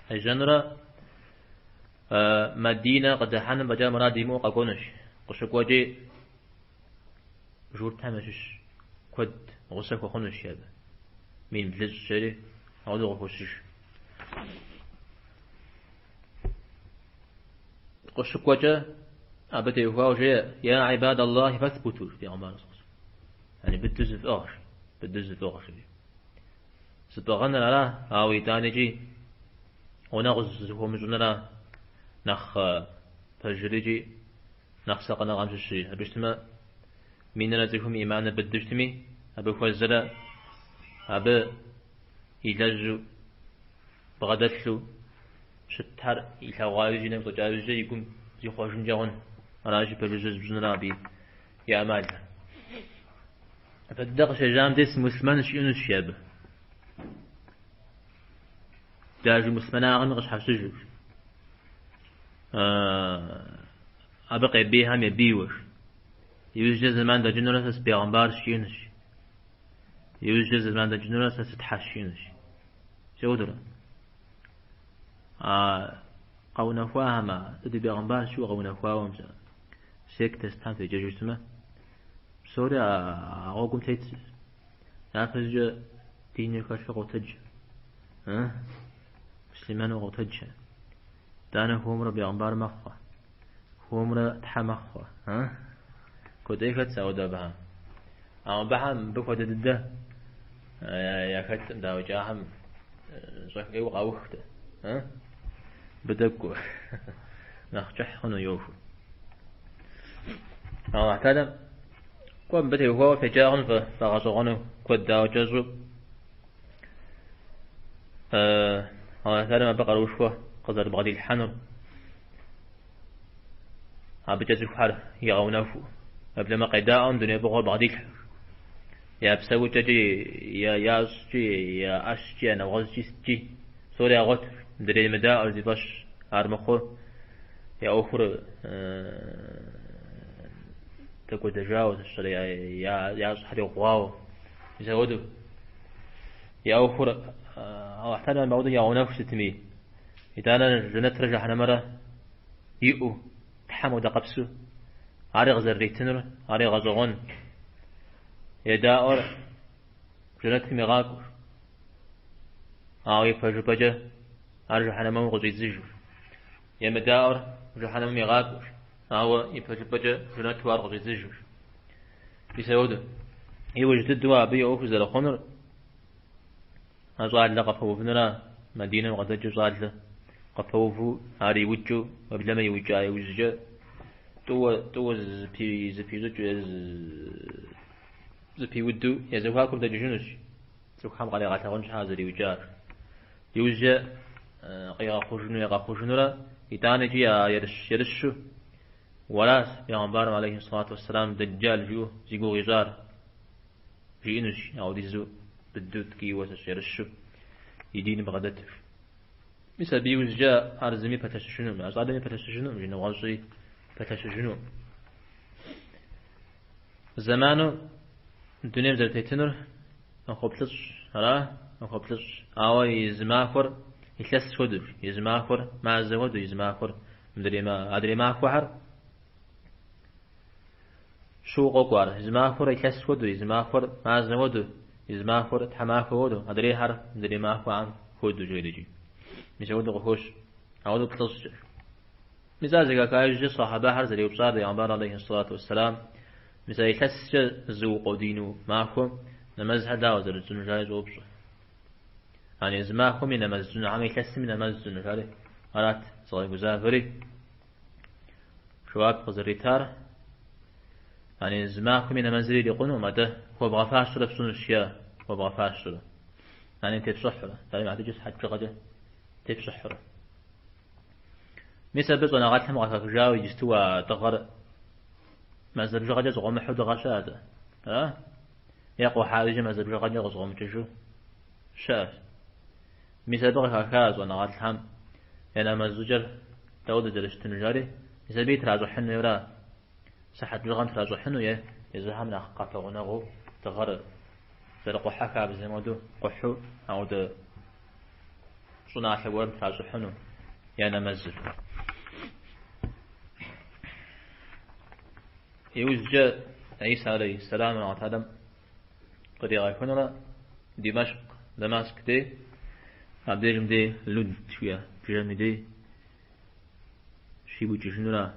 Къежьэнурэ Мадинэ къыдыхьэным фӏэкӏа мурад имыӏэу къэкӏуэнущ. Къыщыкӏуэкӏи журтхэм ящыщ куэд гъусэ хуэхъунущ абы. 1000 жери ауэдэу къыхощыж. Къыщыкӏуэкӏэ абы теухуауэ жеӏэ, Я гьибад Аллахи фэсбуту, жи пейгъэмбар Яни быдэу зыфӏыгъ, жи, быдэу зыфӏыгъ, жи. Зыпӏыгъыныр ара, ауэ итӏанэкӏи гъунэгъу зыхуомыщӏыныра нэхъ пэжыр икӏи нэхъ сакъыныгъэм щыщри. Абы щытмэ, минрэ цӏыхум и ӏиманыр быдэу щытми, абы хуэзэрэ абы илэжьу бгъэдэлъу щытхэр илъэгъуа иужь, и нэгу щӏэкӏа иужькӏэ и гум зихъуэжынкӏэ хъун. Аращи, пэжыжьэ зыпщӏыныра абы и ӏэмалыр. Япэ дыдэ къыщежьам дей сымуслъымэнщ жиӏэнущ жи абы. Даже муслъымэнагъэми къыщхьэщыжу. Абы къебийхэм ебийуэ. Иужькӏэ зэман дэкӏынурэ сэ сыбегъымбарщ жиӏэнущ. Иужькӏэ зэман дэкӏынурэ сэ сытхьэщ жиӏэнущ. Сеудурэ. А къэунэхуахэм, а дэ ди бегъымбарщ жиӏэу къэунэхуауэ мис а сектэ сытхэм феджэжу щытмэ, псори а гъуэгум тетщ. Япэщӏыкӏэ диныр хэлъу къотэдж. Муслъымэну къотэдж. Итӏанэ хуэмурэ бегъымбар мэхъу. Хуэмурэ тхьэ мэхъу. Куэдей хэтщ ауэдэ абыхэм. Ауэ абыхэм мыбы хуэдэ дыдэ яхэткъым, дауикӏ, ахэм щӏэх ӏейуэ къаухтэ. Мыбы тӏэкӏу нэхъ кӏыхь хъуну ӏуэхур. Аллахь Тэхьэлам кӏуэ мыбы теухуауэ феджа хъун фӏэгъэщӏэгъуэну куэд, ауэ кӏэщӏу Аллахь Тэхьэлам абы къаруушхуэ къызэрыбгъэдилъхьэнур, абыкӏэ цӏыхухэр игъэунэхуу, уеблэмэ къедаӏуэм дуней фӏыгъуэр бгъэдилъхьэу, я псэукӏэкӏи, я ящӏкӏи, я ӏэщкӏи, я нэгъуэщӏкӏи сыткӏи псори ягъуэт, мыдрей мыдаӏуэр зи фӏэщ ар мыхъур я ӏуэхур дэкӏуэдэжауэ, зыщэрэ ящӏхэр гъуауэ, мис апхуэдэу я ӏуэхур Аллахь Тэхьэлам апхуэдэу ягъэунэху сытми, итӏанэ жэнэтрэ жэхьэнэмэрэ иӏэу Тхьэм хуэдэ къэпсу, ари къызэрыритынур, ари гъэщӏэгъуэн. Едаӏуэр жэнэтым игъакӏуэу, ауэ ипэжыпӏэкӏэ ар жэхьэнэмэм къыщӏидзыжу. Емыдаӏуэр жэхьэнэмэм игъакӏуэу, ауэ ипэжыпӏэкӏэ жэнэту ар къыщӏидзыжу. Мис апхуэдэу. Иужь дыдэу абы и ӏуэху зэрыхъунур а щӏалэ къыпэувынура, Мадинэм къыдэкӏыу щӏалэ къыпэуву, ар иукӏыу, уеблэмэ иукӏа иужькӏэ тӏууэ, тӏууэ зэпищӏыкӏыу е зэпиуду я зэхуакум дэкӏыжынущ, цӏыхухэм къаригъэлъагъун щхьа зэриукӏар. Иужькӏэ къигъэхъужыну е къэхъужынурэ, итӏанэ икӏи а ерыщ, ерыщу уэращ бегъымбарым алейхи сэлату уэсселам Дэджджал жиӏэу зи гугъу ищӏар. Жиӏэнущ, ауэдизу быдэу ткӏийуэ сыщ ерыщу и диным бгъэдэту. Мис абы иужькӏэ ар зыми пэлъэщыжынукъым, а щӏалэми пэлъэщыжынукъым, жи нэгъуэщӏи пэлъэщыжынукъым. Зэману дунейм зэрытетынур махуэ плӏыщӏ, ара? Махуэ плӏыщӏ. Ауэ и зы махуэр илъэс хуэдэу, и зы махуэр мазэ хуэдэу, и зы махуэр адрей махуэхэр щыуэ къокӏуэ ар. И зы махуэр илъэс хуэдэу, и зы махуэр мазэ хуэдэу, и зы махуэр тхьэмахуэ хуэдэу, адрейхэр мыдрей махуэхэм хуэдэу жеӏэр икӏи. Мис апхуэдэу къыхощ. Апхуэдэу плӏыщӏкӏэ. Мис ар зэхаха иужькӏэ сахьабэхэр зэреупщӏар Бегъымбар алейхи сэлату уэсселам, мис а илъэскӏэ зыукъуэдиину махуэм нэмэзхэр дауэ зэрытщӏынур жари щӏоупщӏэ. Ани зы махуэм и нэмэз тщӏыну, хьэмэ илъэсым и нэмэз тщӏыну жари арат зыгъэгузавэри. Жэуап къызэритар, ани зы махуэм и нэмэзри ирикъунукъым, атӏэ хуэбгъэфащэрэ пщӏынущ е хуэбгъэфащэрэ. Ани тепщӏыхьурэ, дари адэкӏэ сыхьэт бжыгъэкӏэ тепщӏыхьурэ. Мис абы щӏэныгъэлӏхэм къыхахыжауэ иджысту а дыгъэр мазэ бжыгъэкӏэ щӏыкъуэмыхьу дыгъэ щыӏэ атӏэ. Ара? Е къухьа иужькӏэ мазэ бжыгъэкӏэ къыщӏыкъуэмыкӏыжу щыӏэщ. Мис абы къыхаха щӏэныгъэлӏхэм я нэмэз щӏыкӏэр дауэду зэрыщытынур жари, мис абы тращӏыхьын хуейуэра? Сыхьэт бжыгъэм тращӏыхьыну е езыхэм нэхъ къапэгъунэгъуу дыгъэр зэрыкъухьэ хабзэм хуэдэу къухьу ауэдэ щӏыналъэ гуэрым тращӏыхьыну я нэмэзыр. Иужькӏэ Иса алейхи-сэлам Аллахь Тэхьэлам къригъэхынурэ Димэшкъ, Дамаск дей, абдежым дей Луд жиӏэ бжэм и дей щиукӏыжынура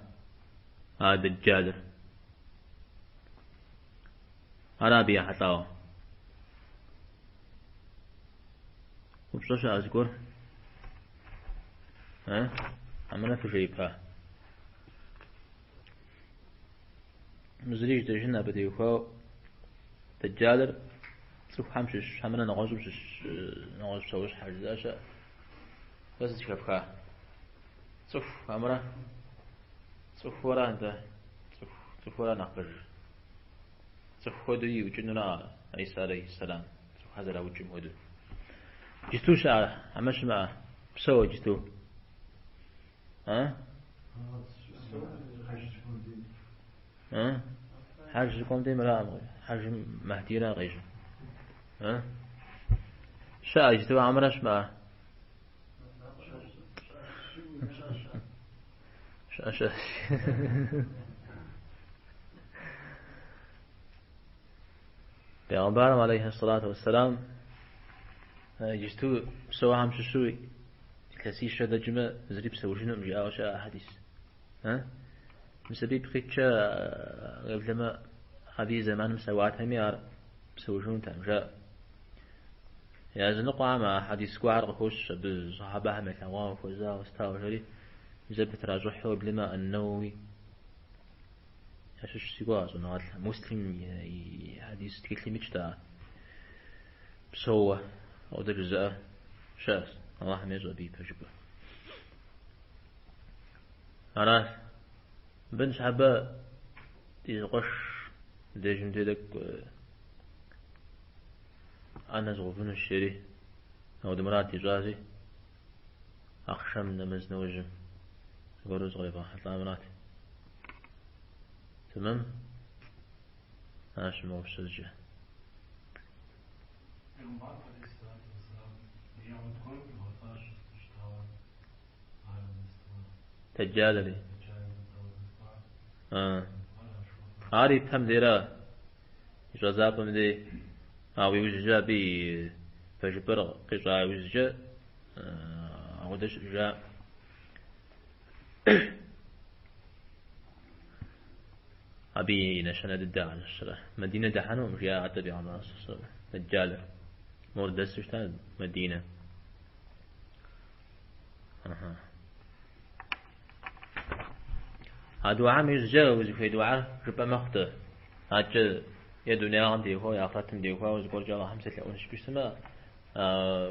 а Дэджджалыр. Ара абы ехьэлӏауэ. Упщӏэ щыӏэ зыгуэр? Э? Хьэмэрэ фыжеипа? Зыри жытӏэжын абы теухуауэ Дэджджалыр цӏыхухэм щыщ, хьэмэрэ нэгъуэщӏым щыщ, нэгъуэщӏ псэущхьэ жызыӏэ щыӏэ. Фэ сыт зэхэфха? Цӏыху, хьэмэрэ цӏыхура нтӏэ? Цӏыху, цӏыхура нэхъ пэжыр? Цӏыху хуэдэу иукӏынура Иса алейхьиссэлам, цӏыхухэр зэраукӏым хуэдэу. Иджысту щыӏэ, хьэмэ щымыӏэ? Псэу иджысту? А? А? Хьэж щыкӏуэм дей мыраӏым, хьэжым Мэхдира къежьэ. А? Щыӏэ иджысту хьэмэрэ щымыӏэ? Щыӏэ, щыӏэ. Пегъэмбарым алейхи сэлату уэсселам иджысту псэухэм щыщу илъэсищэ дэкӏмэ зыри псэужынукъым жиӏауэ щыӏэ хьэдис. Мис абы ипкъ иткӏэ уеблэмэ абы и зэманым псэуатэми ар псэужынутэкъым, жаӏэ. Языныкъуэхэм а хьэдис гуэрхэр къыхощ, абы сахьэбэхэм ялъэгъуауэ, хуэзауэ, сытауэ жари, мис абы тращӏыхьу уеблэмэ Ан-Нэуэуи ящыщ си гугъэ щӏэныгъэлӏ. Муслим и хьэдис тхылъым итщ ар псэууэ ауэдэ жызыӏэ щыӏэщ. Аллахьым ещӏэ абы и пэжыпӏэр. Аращ. Мыбы ныщхьэбэ ди зы къуэш дежым дей тӏэкӏу ӏэнэ згъэувынущ жери, ауэдэ мурад ищӏази, ахъшэм нэмэз нэужьым зыгуэру зыкъребгъэхьэлӏамрат. Тэмэм? Ар щымыгъупщэ зыкӏэ.
Пегъымбар алейхьиссалату уэсселам ехьуд гуэрым къигъуэтащ щытауэ ар нэстауэ.
Дэджалри.
Дэджалыр дауэ зэрыхъуар?
Ар и пэм дейра, и щӏэдзапӏэм дей, ауэ иужькӏэ абы и пэжыпӏэр къищӏа иужькӏэ ауэдэ щыӏэжа. Абы и нэщэнэ дыдэ къащыщрэ. Мадинэ дыхьэнукъым, жиӏа атӏэ пегъымбар саллаллаху Дэджалыр. Мор дэсу щыта Мадинэ. Аха. А дуам иужькӏэ узыхуей дуар жыпӏэ мэхъу дэ. Адэкӏэ е дунягъэм теухуауэ, е ахърэтым теухуауэ зыгуэркӏэ Аллахьым селъэӏунщ жыпӏэу щытмэ,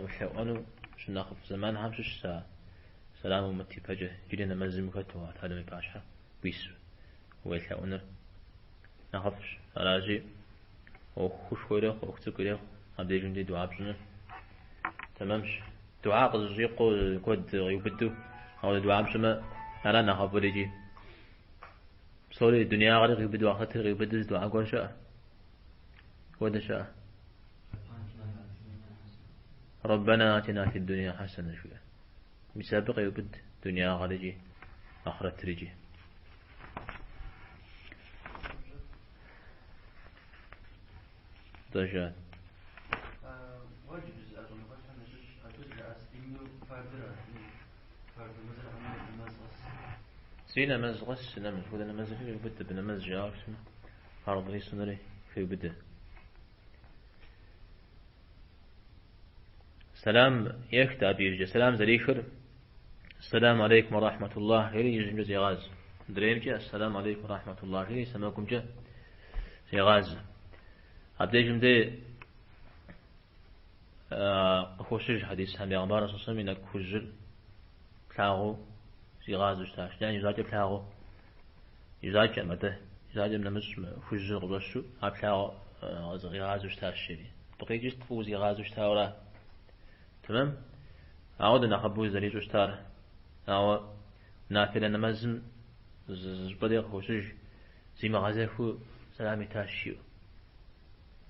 улъэӏуэну щынэхъыфӏ зэманхэм щыщщ а сэлам умыт ипэкӏэ, иджыри нэмэзым ухэту Аллахь Тэхьэлам и пащхьэ уису уелъэӏуныр нэхъыфӏщ. Аращи, ӏуэхушхуэ ирехъу, ӏуэху цӏыкӏу ирехъу, абдежым дей дуа пщӏыныр тэмэмщ. Дуа къызэщӏикъуэу куэд къиубыду, ауэ дуа пщӏымэ, ара нэхъыфӏыр икӏи. Псори дунягъэри къиубыду, ахърэтри къиубыду зы дуа гуэр щыӏэ. Хуэдэ щыӏэ. Рэббэна атина фи дунья хьэсэнэ жиӏэ. Мис абы къеубыд дунягъэр икӏи, ахърэтыр икӏи. Дажа.
Уаджиб жызыӏэ щӏэныгъэлӏхэм ящыщ абы жаӏащ именно фардыр, фард нэмэзыр хьэмэрэ нэмэз къэс.
Зи нэмэз къэс, нэмэз хуэдэ нэмэзри хеубыдэ, абы нэмэз жаӏауэ щытмэ, фардри сунэри хеубыдэ. Сэлам ехт абы иужькӏэ. Сэлам зэрихыр Ассаламу алейкум ва рахматуллах жери ижьымкӏэ зегъазэ. Мыдреймкӏэ Ассаламу алейкум ва рахматуллах жери сэмэгумкӏэ зегъазэ. Абдежым дей къыхощыж хьэдисхэм Пегъымбар саллаллаху и нэкӏу хужьыр плъагъуу зигъазэу щытащ. Яни и жьакӏэ плъагъуу, и жьакӏэм атӏэ, и жьакӏэм нэмыщӏ хужьыр къыщӏэщу ар плъагъуу зыкъигъазэу щытащ жери. Абы къикӏыр сыт фӏыуэ зигъазэу щытауэра? Тэмэм? Ауэ дэ нэхъыбэу зэрищӏу щытар. Ауэ нафилэ нэмэзым зы щӏыпӏэ дей къыхощыж, зимыгъэзэхыу сэлам итащ жиӏэу.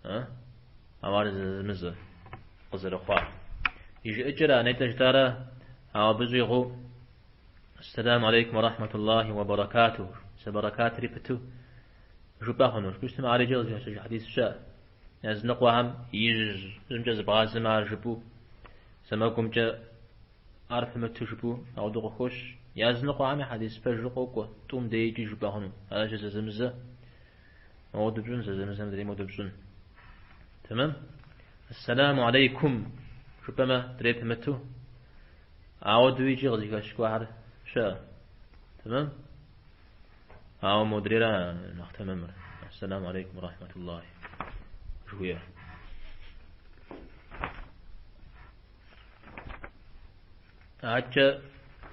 А? Ауэ ар зэзэмызэ къызэрыхъуар. И жыӏэкӏэр а нетӏэ жытӏара, ауэ абы щӏигъуу Ассаламу алейкум ва рахматуллахи ва баракатуху. Сэ баракатри пыту жыпӏэ хъуну. Жыпӏэу щытмэ, ар иджы къызыхэщыж хьэдис щыӏэ. Языныкъуэхэм ижьымкӏэ зыбгъазэмэ ар жыпӏэу, сэмэгумкӏэ ар пымыту жыпӏэу ауэдэу къыхощ. Языныкъуэхэми хьэдис пэжу къокӏуэ, тӏум дейкӏи жыпӏэ хъуну. Аращи, зэзэмызэ моуэдэу пщӏын, зэзэмызэ мыдрейм хуэдэу пщӏын. Тэмэм? Ассаламу алейкум жыпӏэмэ, дрей пымыту, ауэдэу икӏи къызыхэщ гуэрхэр щыӏэ. Тэмэм? Ауэ модрейра нэхъ тэмэмыр. Ассаламу алейкум рахматуллахи жыхуиӏэр. Адэкӏэ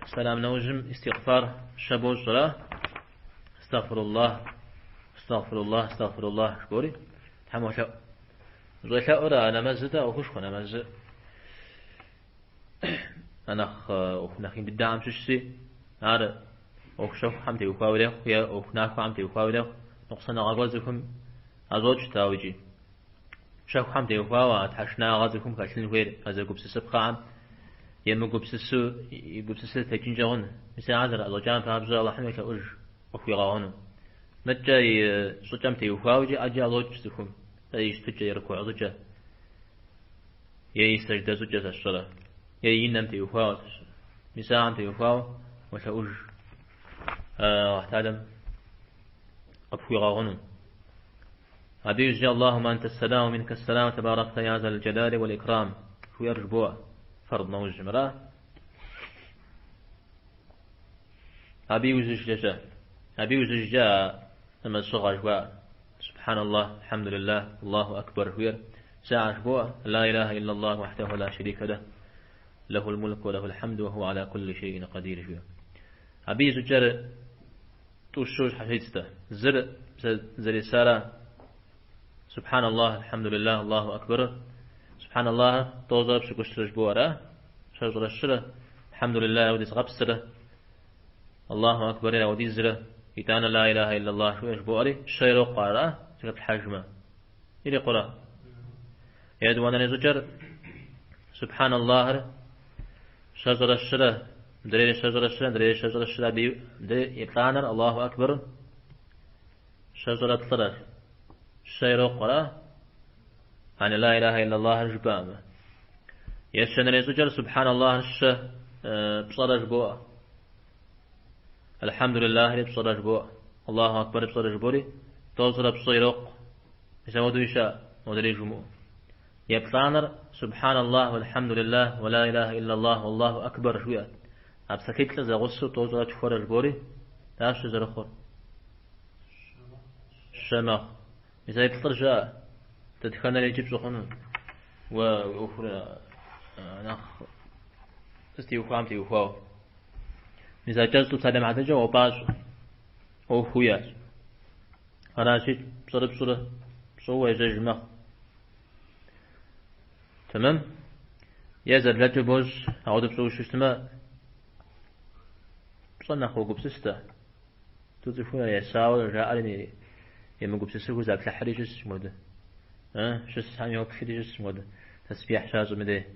сэлам нэужьым истигъфар щэ бощӏрэ? Астагъфируллах, астагъфируллах, астагъфируллах жыбори. Тхьэм уолъэӏу. Ущӏелъэӏур а нэмэзыр дэ ӏуэхушхуэ нэмэзыр. А нэхъ ӏуэху нэхъ ин дыдэхэм щыщщи, ар ӏуэху щэхухэм теухуауэ ирехъу е ӏуэху нахуэхэм теухуауэ ирехъу, ныкъусаныгъэ гуэр цӏыхум ӏэщӏокӏ, дауэ икӏи. Щэхухэм теухуауэ а тхьэшынагъэ цӏыхум хэлъын хуейр, а зэгупсысыпхъэхэм емыгупсысу и гупсысэр текӏынкӏэ хъун. Мис ар зэрыӏэщӏэкӏам папщӏэ Алыхьым елъэӏуж къыхуигъэгъуну. Мыткӏэ и щӏыкӏэм теухуауэ икӏи ӏэджэ ӏэщӏокӏ цӏыхум, и щытыкӏэ, и рыкугӏ щӏыкӏэ, е и сэждэ щӏыкӏэ сэ сщӏэрэ, е и нэм теухуауэ сэ сщӏэрэ. Мис ахэм теухуауэ уолъэӏуж Алыхь Тэхьэлам къыпхуигъэгъуну. Абы иужькӏэ Аллахумэ антэ ссалам уа минкэ ссалам табаракта я зал джалали уал икрам жыхуиӏэр жыбоӏэ фэрд нэужьым, ара? Абы иужьыжкӏэ-щэ? Абы иужьыжкӏэ а нэмэз щӏыгъэ жыхуаӏэр. Субхьаналлах, алхьэмдулиллах, Аллаху акбар жыхуиӏэр сэ жыбоӏэ, Ла илаха иллаллах вахдаху ла шэрика лах, лахул мулку ва лахул хьэмду ва хуа аля кулли шейин кадир жыхуиӏэр. Абы и щӏыкӏэр тӏущу щхьэщытт. Зыр зэресара Субхьаналлах, алхьэмдулиллах, Аллаху акбар. Субхьаналлахыр тӏощӏрэ пщыкӏущрэ жыбоӏэ, ара? Щэщӏрэ щырэ, алхьэмдулиллах ауэдиз гъэпсрэ, Аллаху акбари ауэдизрэ, итӏанэ ла илаха иллаллах жыхуиӏэр жыбоӏэри, щэ ирокъу, ара? Зэхэплъхьэжмэ. Ирикъурэ? Етӏуанэрей щӏыкӏэр Субхьаналлахыр щэщӏрэ щырэ, мыдрейр щэщӏрэ щырэ, мыдрейр щэщӏрэ щырэ, абы мыдрей еплӏанэр Аллаху акбар щэщӏрэ плӏырэ. Щэ ирокъу, ара? Ани ла илаха иллаллахыр жыпӏамэ. Ещанэрей щӏыкӏэр Субхьаналлахыр щэ пщӏэрэ жыбоӏэ. Алхьэмдулиллахри пщӏэрэ жыбоӏэ. Аллаху акбар пщӏэрэ жыбори, тӏощӏрэ пщӏы ирокъу. Мис ауэдэуи щыӏэ, модрей жумыӏэу. Еплӏанэр Субхьаналлах уалхьэмдулиллах уа ла илаха иллаллах уаллаху акбар жыхуиӏэр. А псалъиплӏыр зэгъусэу тӏощӏрэ тхуэрэ жыбори, дапщэ зэрыхъур? Щэ мэхъу. Мис а плӏыр щыӏэ, дэтхэнэр икӏи пщӏы хъуну? Уэ уи ӏуэхур нэхъ зытеухуам теухуауэ. Мис а кӏэщӏу псалъэм хьэтыркӏэ уопӏащӏэ, ӏуэху уиӏэщ. Аращи, пщӏырыпщӏурэ пщӏыуэ ежьэж мэхъу. Тэмэм? Е зэблэкӏыу бощӏ, ауэдэу пщӏыуэ щытмэ, пщӏэ нэхъ уогупсыстэ. Ту цӏыхур есауэ жаӏэри емыгупсысыху заплъыхьри щысщ модэ. Щысхэм йоплъри щысщ модэ. Тэсбихь щащӏым дей.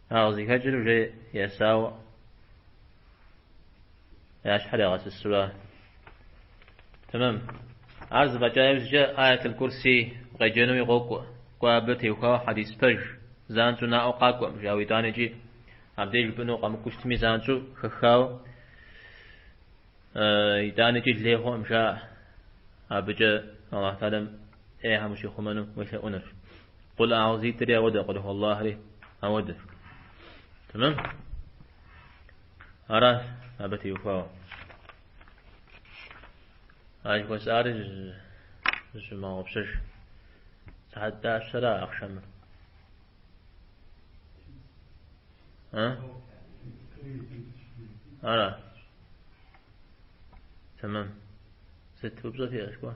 Ар къызыхэкӏыр уже есауэ я щхьэр ягъэсысура. Тэмэм. Ар зэфӏэкӏа иужькӏэ Аятул Курси къеджэнуи къокӏуэ. Кӏуэ абы теухуауэ хьэдис пэж занщӏэу наӏуэ къакӏуэм, жауэ итӏанэ икӏи абдеж жыпӏэну къэмыкӏуэу щытми занщӏэу хэхауэ Итӏанэ икӏи лей хъуӏым жаӏэ. Абыкӏэ Аллахь Тэхьэлам ӏейхэм ущихъумэну уелъэӏуныр. Къул ӏэгъузитӏри ауэдэ, Къул хуаллахьри ауэдэ. Тэмэм? Аращ абы теухуауэ. А жыхуэсӏари зыщумыгъэгъупщэж. Сыхьэт дапщэра ахъшэмыр? А? Ара? Тэмэм. Сыт упщӏэ фиӏэщ, кӏуэ?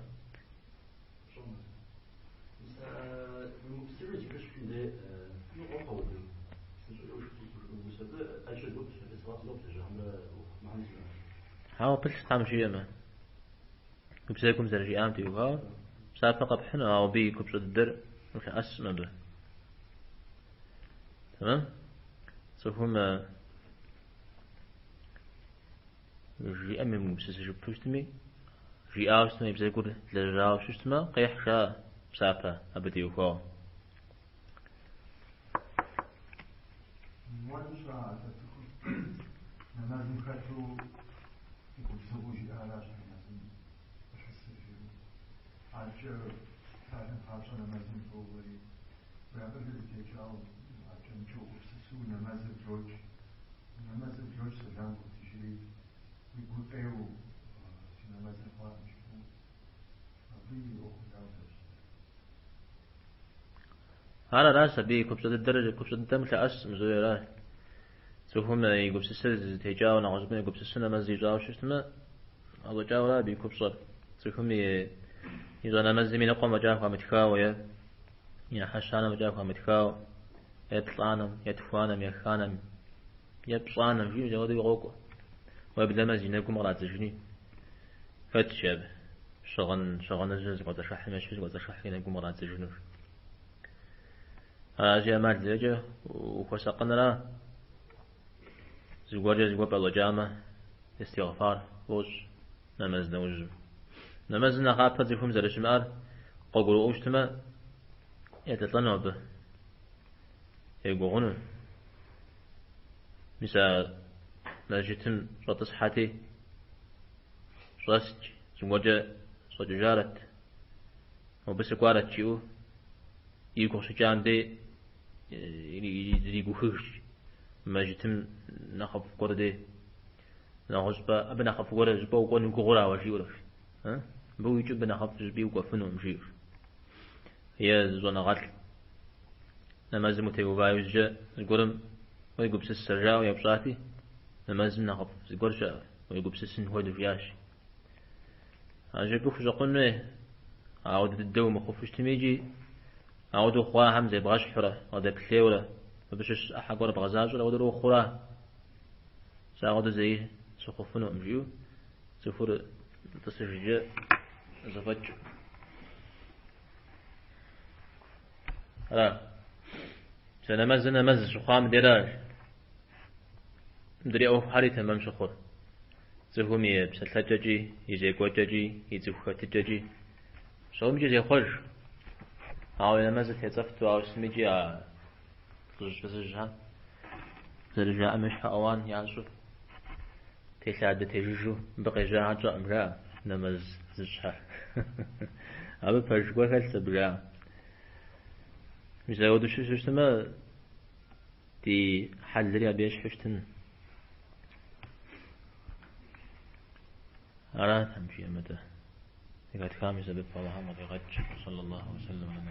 Хьэуэ, пылъщ Тхьэм жиӏэмэ. Уи бзэгум зэрыжиӏам теухуауэ псапэ къэпхьыну, ауэ абы и купщӏэ дыдэр улъэӏэскъым абы. Тэмэм? Цӏыхум жиӏэм емыгупсысыжыпу щытми, жиӏауэ щытмэ, и бзэгур лэжьауэ щытмэ, къехь жаӏэ псапэ абы теухуауэ.
Муэду щӏа атӏэ цӏыхум нэмэзым хэту и губзыгъэу жиӏаращ нэмэзым къылъысыр жиӏэу. Адэкӏэ псалъэм папщӏэ нэмэзым тоувэри, уи акъылыр зытекӏауэ, адэкӏэ-мыдэкӏэ угупсысу нэмэзыр блокӏ. Нэмэзыр блокӏ, сэлам къотыжри, уи гур къеуэу, си нэмэзыр хъуакъым жыпӏэу, абы и ӏуэхур дауэ зэрыщытыр?
Ар аращ, абы и купщӏэ дыдэр, купщӏэ дыдэм лъэӏэскъым, зыуи аращ. Цӏыхум и гупсысэр зытекӏауэ, нэгъуэщӏыпӏэм егупсысу нэмэз ищӏауэ щытмэ, ӏэщӏэкӏауэра абы и купщӏэр. Цӏыхум ищӏа нэмэзым и ныкъуэм фӏэкӏа хуамытхауэ е. И ӏыхьэ щанэм фӏэкӏа хуамытхауэ, еплӏанэм, етхуанэм, еханэм, е пщӏанэм жиӏэу зэуэдэуи къокӏуэ. Уеблэмэ зи нэгум кърадзэжыни хэтщ абы. Щыгъын, щыгъыныжьыр зыкӏуэцӏашыхьым ещхьу зыкӏуэцӏашыхьри нэгум кърадзэжынущ. Аращи, ӏэмал зэриӏэкӏэ ухуэсакъынра, зыгуэркӏэ зыгуэр пӏэщӏэкӏамэ, истигъфар бощӏ нэмэз нэужьым. Нэмэзым нэхъапэ цӏыхум зэрыщымыӏэр къыгурыӏуэу щытмэ, елӏэлӏэну абы, егугъуну. Мис а мэжджытым щӏэтӏысхьэти, щӏэст, зыгуэркӏэ щӏэкӏыжарэт, мобы сыкӏуарэт жиӏэу игу къыщыкӏам дей иригухыжщ мэжджытым нэхъыфӏ гуэр дей. Нэгъуэщӏыпӏэ, абы нэхъыфӏ гуэр щӏыпӏэ укӏуэну гугъурауэ жиӏэурэ. Мыбы уикӏыу абы нэхъыфӏ щӏыпӏи укӏуэфынукъым жиӏэу. Е зы щӏэныгъэлӏ нэмэзым утеува иужькӏэ зыгуэрым уегупсысрэ жаӏэу еупщӏати, нэмэзым нэхъыфӏ зыгуэр щыӏэ, уегупсысын хуэдэу жиӏащ. Ар абы хущӏэкъун хуей, ауэдэ дыдэу умыхъуфу щытми икӏи ауэдэу хъуахэм зебгъэщхьурэ, уадэплъейуэрэ, абы щыщ ӏыхьэ гуэр бгъэзащӏэрэ ауэдурэ ухъура? Сэ ауэдэу зэи сыхъуфынукъым, жиӏэу цӏыхур тӏысыжкӏэ зэфӏэкӏ. Ара. Сэ нэмэзыр нэмэз щыхъуам деращ. Мыдрей ӏуэхухьэри тэмэм щыхъур. Цӏыхум и псэлъэкӏэкӏи, и зекӏуэкӏэкӏи, и цӏыху хэтыкӏэкӏи псомкӏи зехъуэж. Ауэ и нэмэзыр тецӏэфту, ауэ сытмикӏи а лӏыжь фызыжьхэм зэрыжаӏэм ещхьу ауан ящӏу, телъадэ тежыжу мыбы къежьахэр тщӏэкъым, жаӏэ нэмэз зыщӏхэр. Абы пэж гуэр хэлъщ абы жаӏэ. Мис апхуэдэу щыту щытмэ, ди хьэлри абы ещхьу щытын. Арат абы жиӏэмэ-тӏэ. Зэхэтхам и сэбэп Алыхьым къыдигъэкӏ. Саллаллаху вассалам.